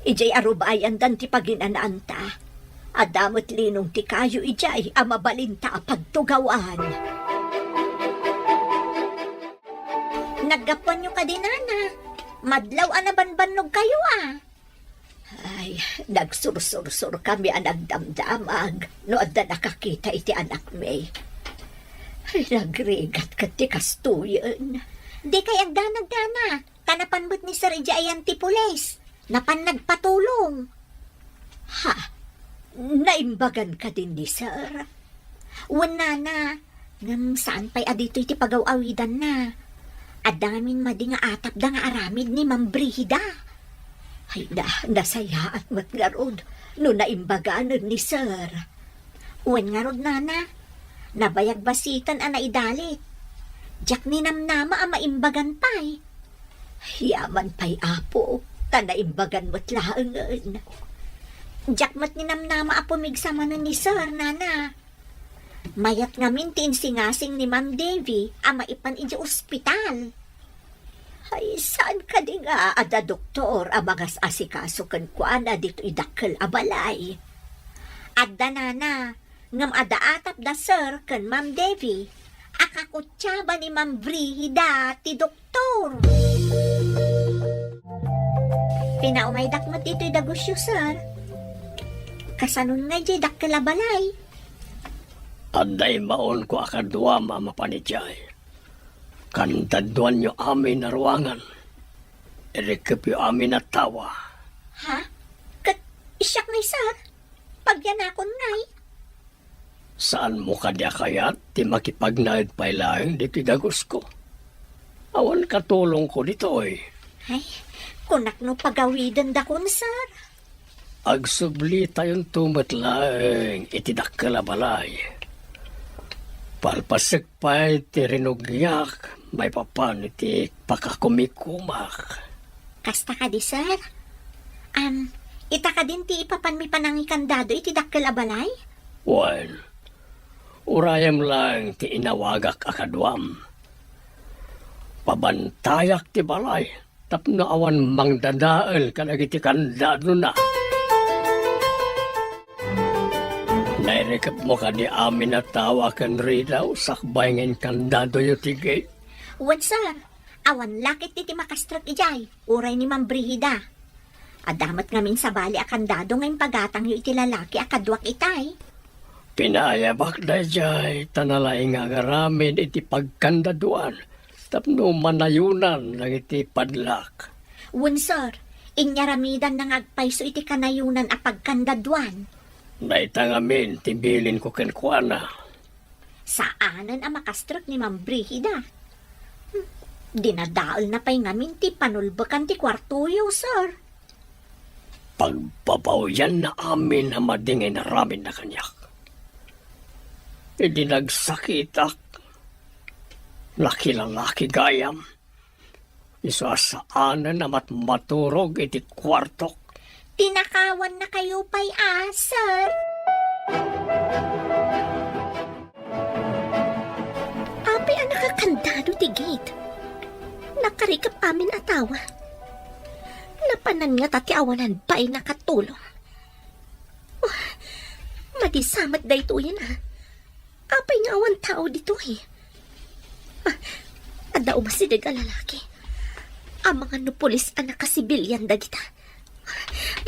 Idiay arubayandan ti paginanaanta. Adda met linong ti kayo idiay a mabalinta a pagtugawan. Naggapuanyo kadi, Nana. Madlaw a nabanbannogkayo a. Ay, nagsursursurkami a nagdamdamag no adda nakakita iti anakmi. Ay, nagrigat ket ti kastoyen. Dikay agdanag, Nana, ta napan met ni Sir idiay ayan ti pulis. Napan nagpatulong. Ha? Naimbagan kadin ni Sir? Wen, Nana, ngem saan pay a ditoy ti pagaw-awidanna. Adda ngamin madi nga atapda nga aramid ni Ma'am Brigida. Ay na, nasayaat met ngarud no naimbaganen ni Sir. Wen ngarud, Nana, nabayag basiten a naidalit. Diak ninamnama a maimbagan pay. Yaman pay, Apo, ta naimbagan met laengen. Diak met ninamnama a pumigsa manen ni Sir, Nana. Mayat ngamin ti insingasing ni Ma'am Devi a maipan idiay ospital. Ay, saan kadi nga adda doktor a mangas-asikaso kenkuana ditoy dakkel a balay? Adda nana, ngem adda atapda, sir, ken Ma'am Devi a kakutsaba ni Ma'am Brigida ti doktor. Pinaumaydak met ditoy dagusyo, sir. Kasanon nga idiay dakkel a balay? Adda immaonko a kaduam a mapan idiay. Kandaduanyo amin a ruangan. Irikepyo amin a tawa. Ha? Ket siak ngay, sir? Pagyanakon ngay? Saanmo kadi a kayat ti makipagnaed pay laeng ditoy dagusko? Awan katulongko ditoy. Ay, kunak no pagawidendakon, sir. Agsublitayonto met laeng iti dakkel a balay. Palpasek pay ti rinugyak maipapan iti pakakumikumak. Kasta kadi, sir? Am, ita kadin ti ipapanmi panangikandado iti dakkel a balay? Wen, urayem laeng ti inawagak a kaduam. Pabantayak ti balay tapno awan mangdadael kadagiti kandadona. Nairikepmo kadi amin a tawa ken ridaw sakbay nga inkandadoyo ti gate? Wen, sir. Awan la ketdi ti makastrek idiay, uray ni Ma'am Brigida. Adda met ngamin sabali a kandado nga impagatangyo iti lalaki a kaduak itay. Pinaayabak daydiay, ta nalaing nga agaramid iti pagkandaduan tapno manayonan dagiti padlak. Wen, sir, inyaramidanna nga agpayso iti kanayonan a pagkandaduan. Dayta ngamin ti bilinko kenkuana. Saanen a makastrek ni Ma'am Brigida. Hmm, dinadaelna pay ngamin ti panulbekan ti kuartoyo, sir. Pagbabawianna amin a madi nga inaramidna kaniak. Idi nagsakitak, nakilalaki gayam, isu a saanen a matmaturog iti kuartok. Tinakawannakayo pay a, sir. Apay a nakakandado ti gate? Nakarikep amin a tawa. Napanan ngata ti awanan pay nakatulong. Oh, madi sa met daytoyen a. Apay nga awan tao ditoy? Ah, adda umasideg a lalaki. Amangan no pulis a nakasibilian dagita.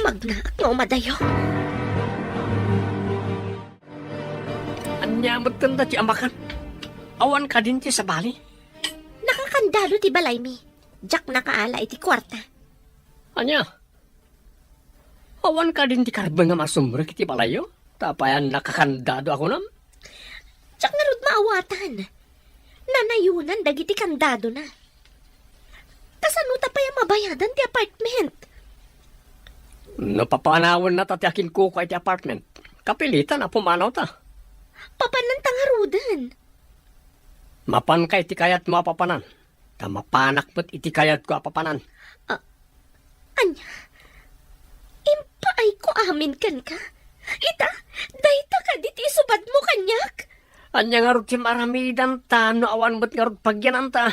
Magnaak nga umadayo. Ania met kanta ti amakan? Awan kadin ti sabali? Nakakandado ti balaymi. Diak nakaala iti kuarta. Ania? Awan kadin ti karbeng a masumrek iti balayyo? Ta apay a nakakandado a kunam? Diak ngarud maawatan. Nanayonan dagiti kandadona. Kasano ta pay a mabayadan ti apartment? No papanawennata ti akinkukua iti apartment, kapilitan a pumanawta. Papananta ngaruden. Mapanka iti kayatmo a papanan, ta mapanak met iti kayatko a papanan. Ah, ania? Impaayko amin kenka? Ita, dayta kadi ti isubadmo kaniak? Ania ngarud ti maaramidanta no awan met ngarud pagyananta?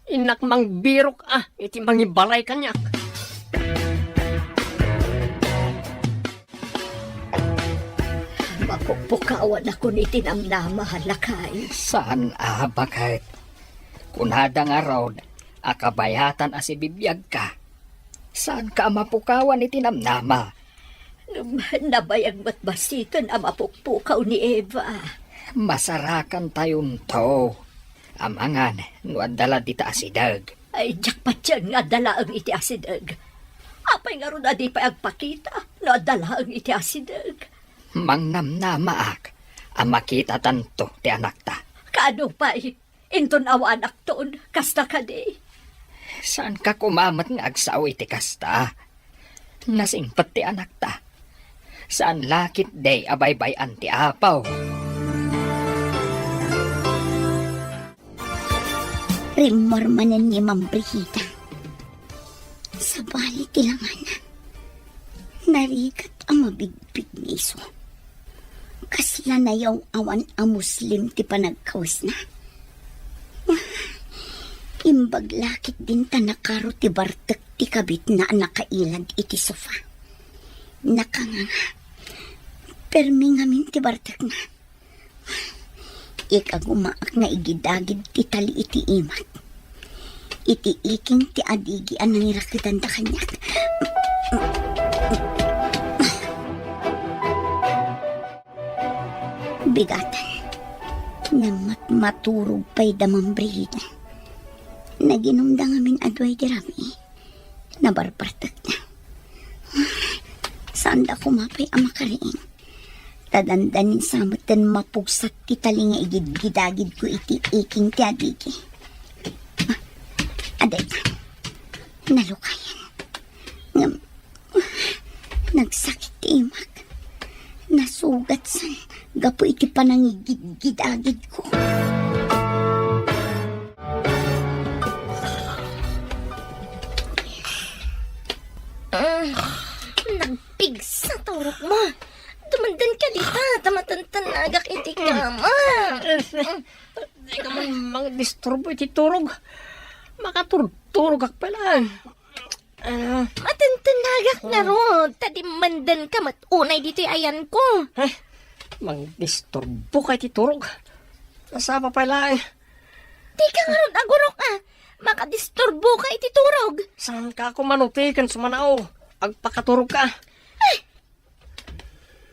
Innak mangbirok a iti mangibalay kaniak. Mapukpukawanakon iti namnama, lakay. Saan a, baket. Kunada ngarud a kabayatan a sibibiagka. Saanka a mapukawan iti namnama. Ngem nabayag met basiten a mapukpukaw ni Eva. Masarakantayonto. Amangan no adda la dita asideg. Ay, diak patien nga adda laeng iti asideg. Apay ngarud a di pay agpakita no adda laeng iti asideg? Mangnamnamaak a makitatanto ti anakta. Kaano pay? Inton awanakton, kasta kadi? Saanka koma met nga agsao iti kasta. Nasingpet ti anakta. Saan la ketdi a baybay-an ti Apo. Rimmuar manen ni Ma'am Brigida. Sabali ti langana. Narigat a mabigbigngiso. Kasla nayaw-awan a Muslim ti panagkawesna. Imbag la ketdin ta nakaro ti bartek ti kabitna a nakailad iti sofa. Nakanganga. Permi ngamin ti bartekna. Ikagumaak nga igidagid ti tali iti imak. Iti iking ti adigi a nangirakidanda kaniak. Bigatan. Ngem mat-, maturog pay da Ma'am Brigida. Naginumda ngamin a duay di rami. Nabarbartekna. Saanda koma pay a makariing. Ta dandanin sa metten mapugsat ti tali nga igidgidagidko iti iking ti adigi. Ah, adayta. Nalukayan. Ngem, nagsakit ti imak. Nasugatsan gapu iti panangigidgidagidko. Ah, nagpigsa ti urokmo. Dumandan ka dita, ta matantanagak iti kama. Di ka man mangdisturbo iti turog. Makaturturogak pay laeng. Ah. Matantanagak ngarud, ta dimmandan ka met unay ditoy ayanko. Ay, mangdisturbo ka iti turog. Sasapa pay laeng. Di ka ngarud agurok a. Makadisturbo ka iti turog. Saan ka ako manuti ken sumanao? Agpakaturog ka. Ay,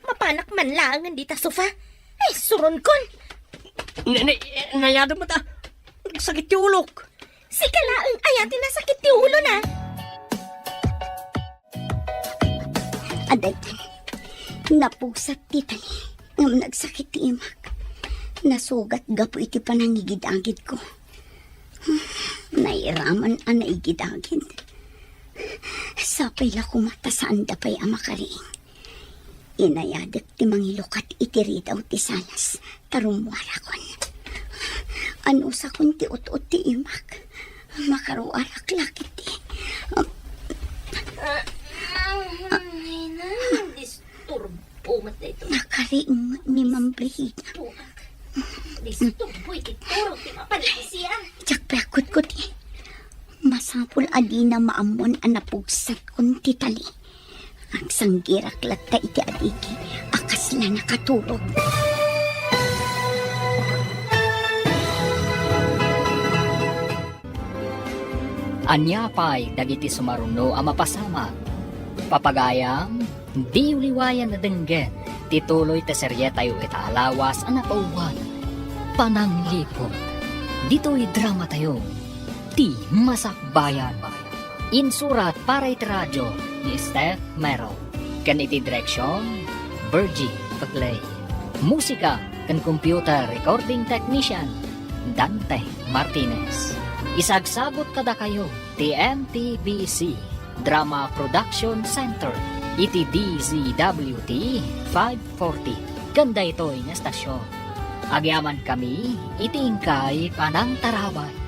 mapanak man laengen dita sofa. Ay, suronkon. Ne, ne, nayadem met a. Nagsakit ti ulok. Sika laeng aya ti nasakit ti ulona. Adaytan, napugsat ti tali, ngem nagsakit ti imak. Nasugat gapu iti panangigidagidko. Nairaman a naigidagid. Sapay la koma ta saanda pay a makariing. Inayadek ti mangilukat iti ridaw ti salas, ta rummuarakon. Anusakon ti ut-ut ti imak. Makaruarak la ketdi. Ay, na, disturbo met daytoy. Nakariing ni Ma'am Brigida. Disturbo iti turog ti mapanisi, ah. Diak pay a kutkuti. Masapul a dina maammuan a napugsatkon ti tali. Agsanggirak latta iti adigi a kasla nakaturog. Ania pay dagiti sumaruno a mapasamak? Papagayam, diyo liwayan a denggen ti tuloy ti serietayo ita a lawas a napauwan, Panangliput. Ditoy dramatayo, Ti Masakbayan. Insurat para iti radio ni Steph Merrill, ken iti direksion, Virgie Paclay. Musika ken computer recording technician, Dante Martinez. Isagsagut kadakayo ti M T B C Drama Production Center iti D Z W T five forty ken daytoy nga estasion. Agyamankami iti inkay panangtarawan.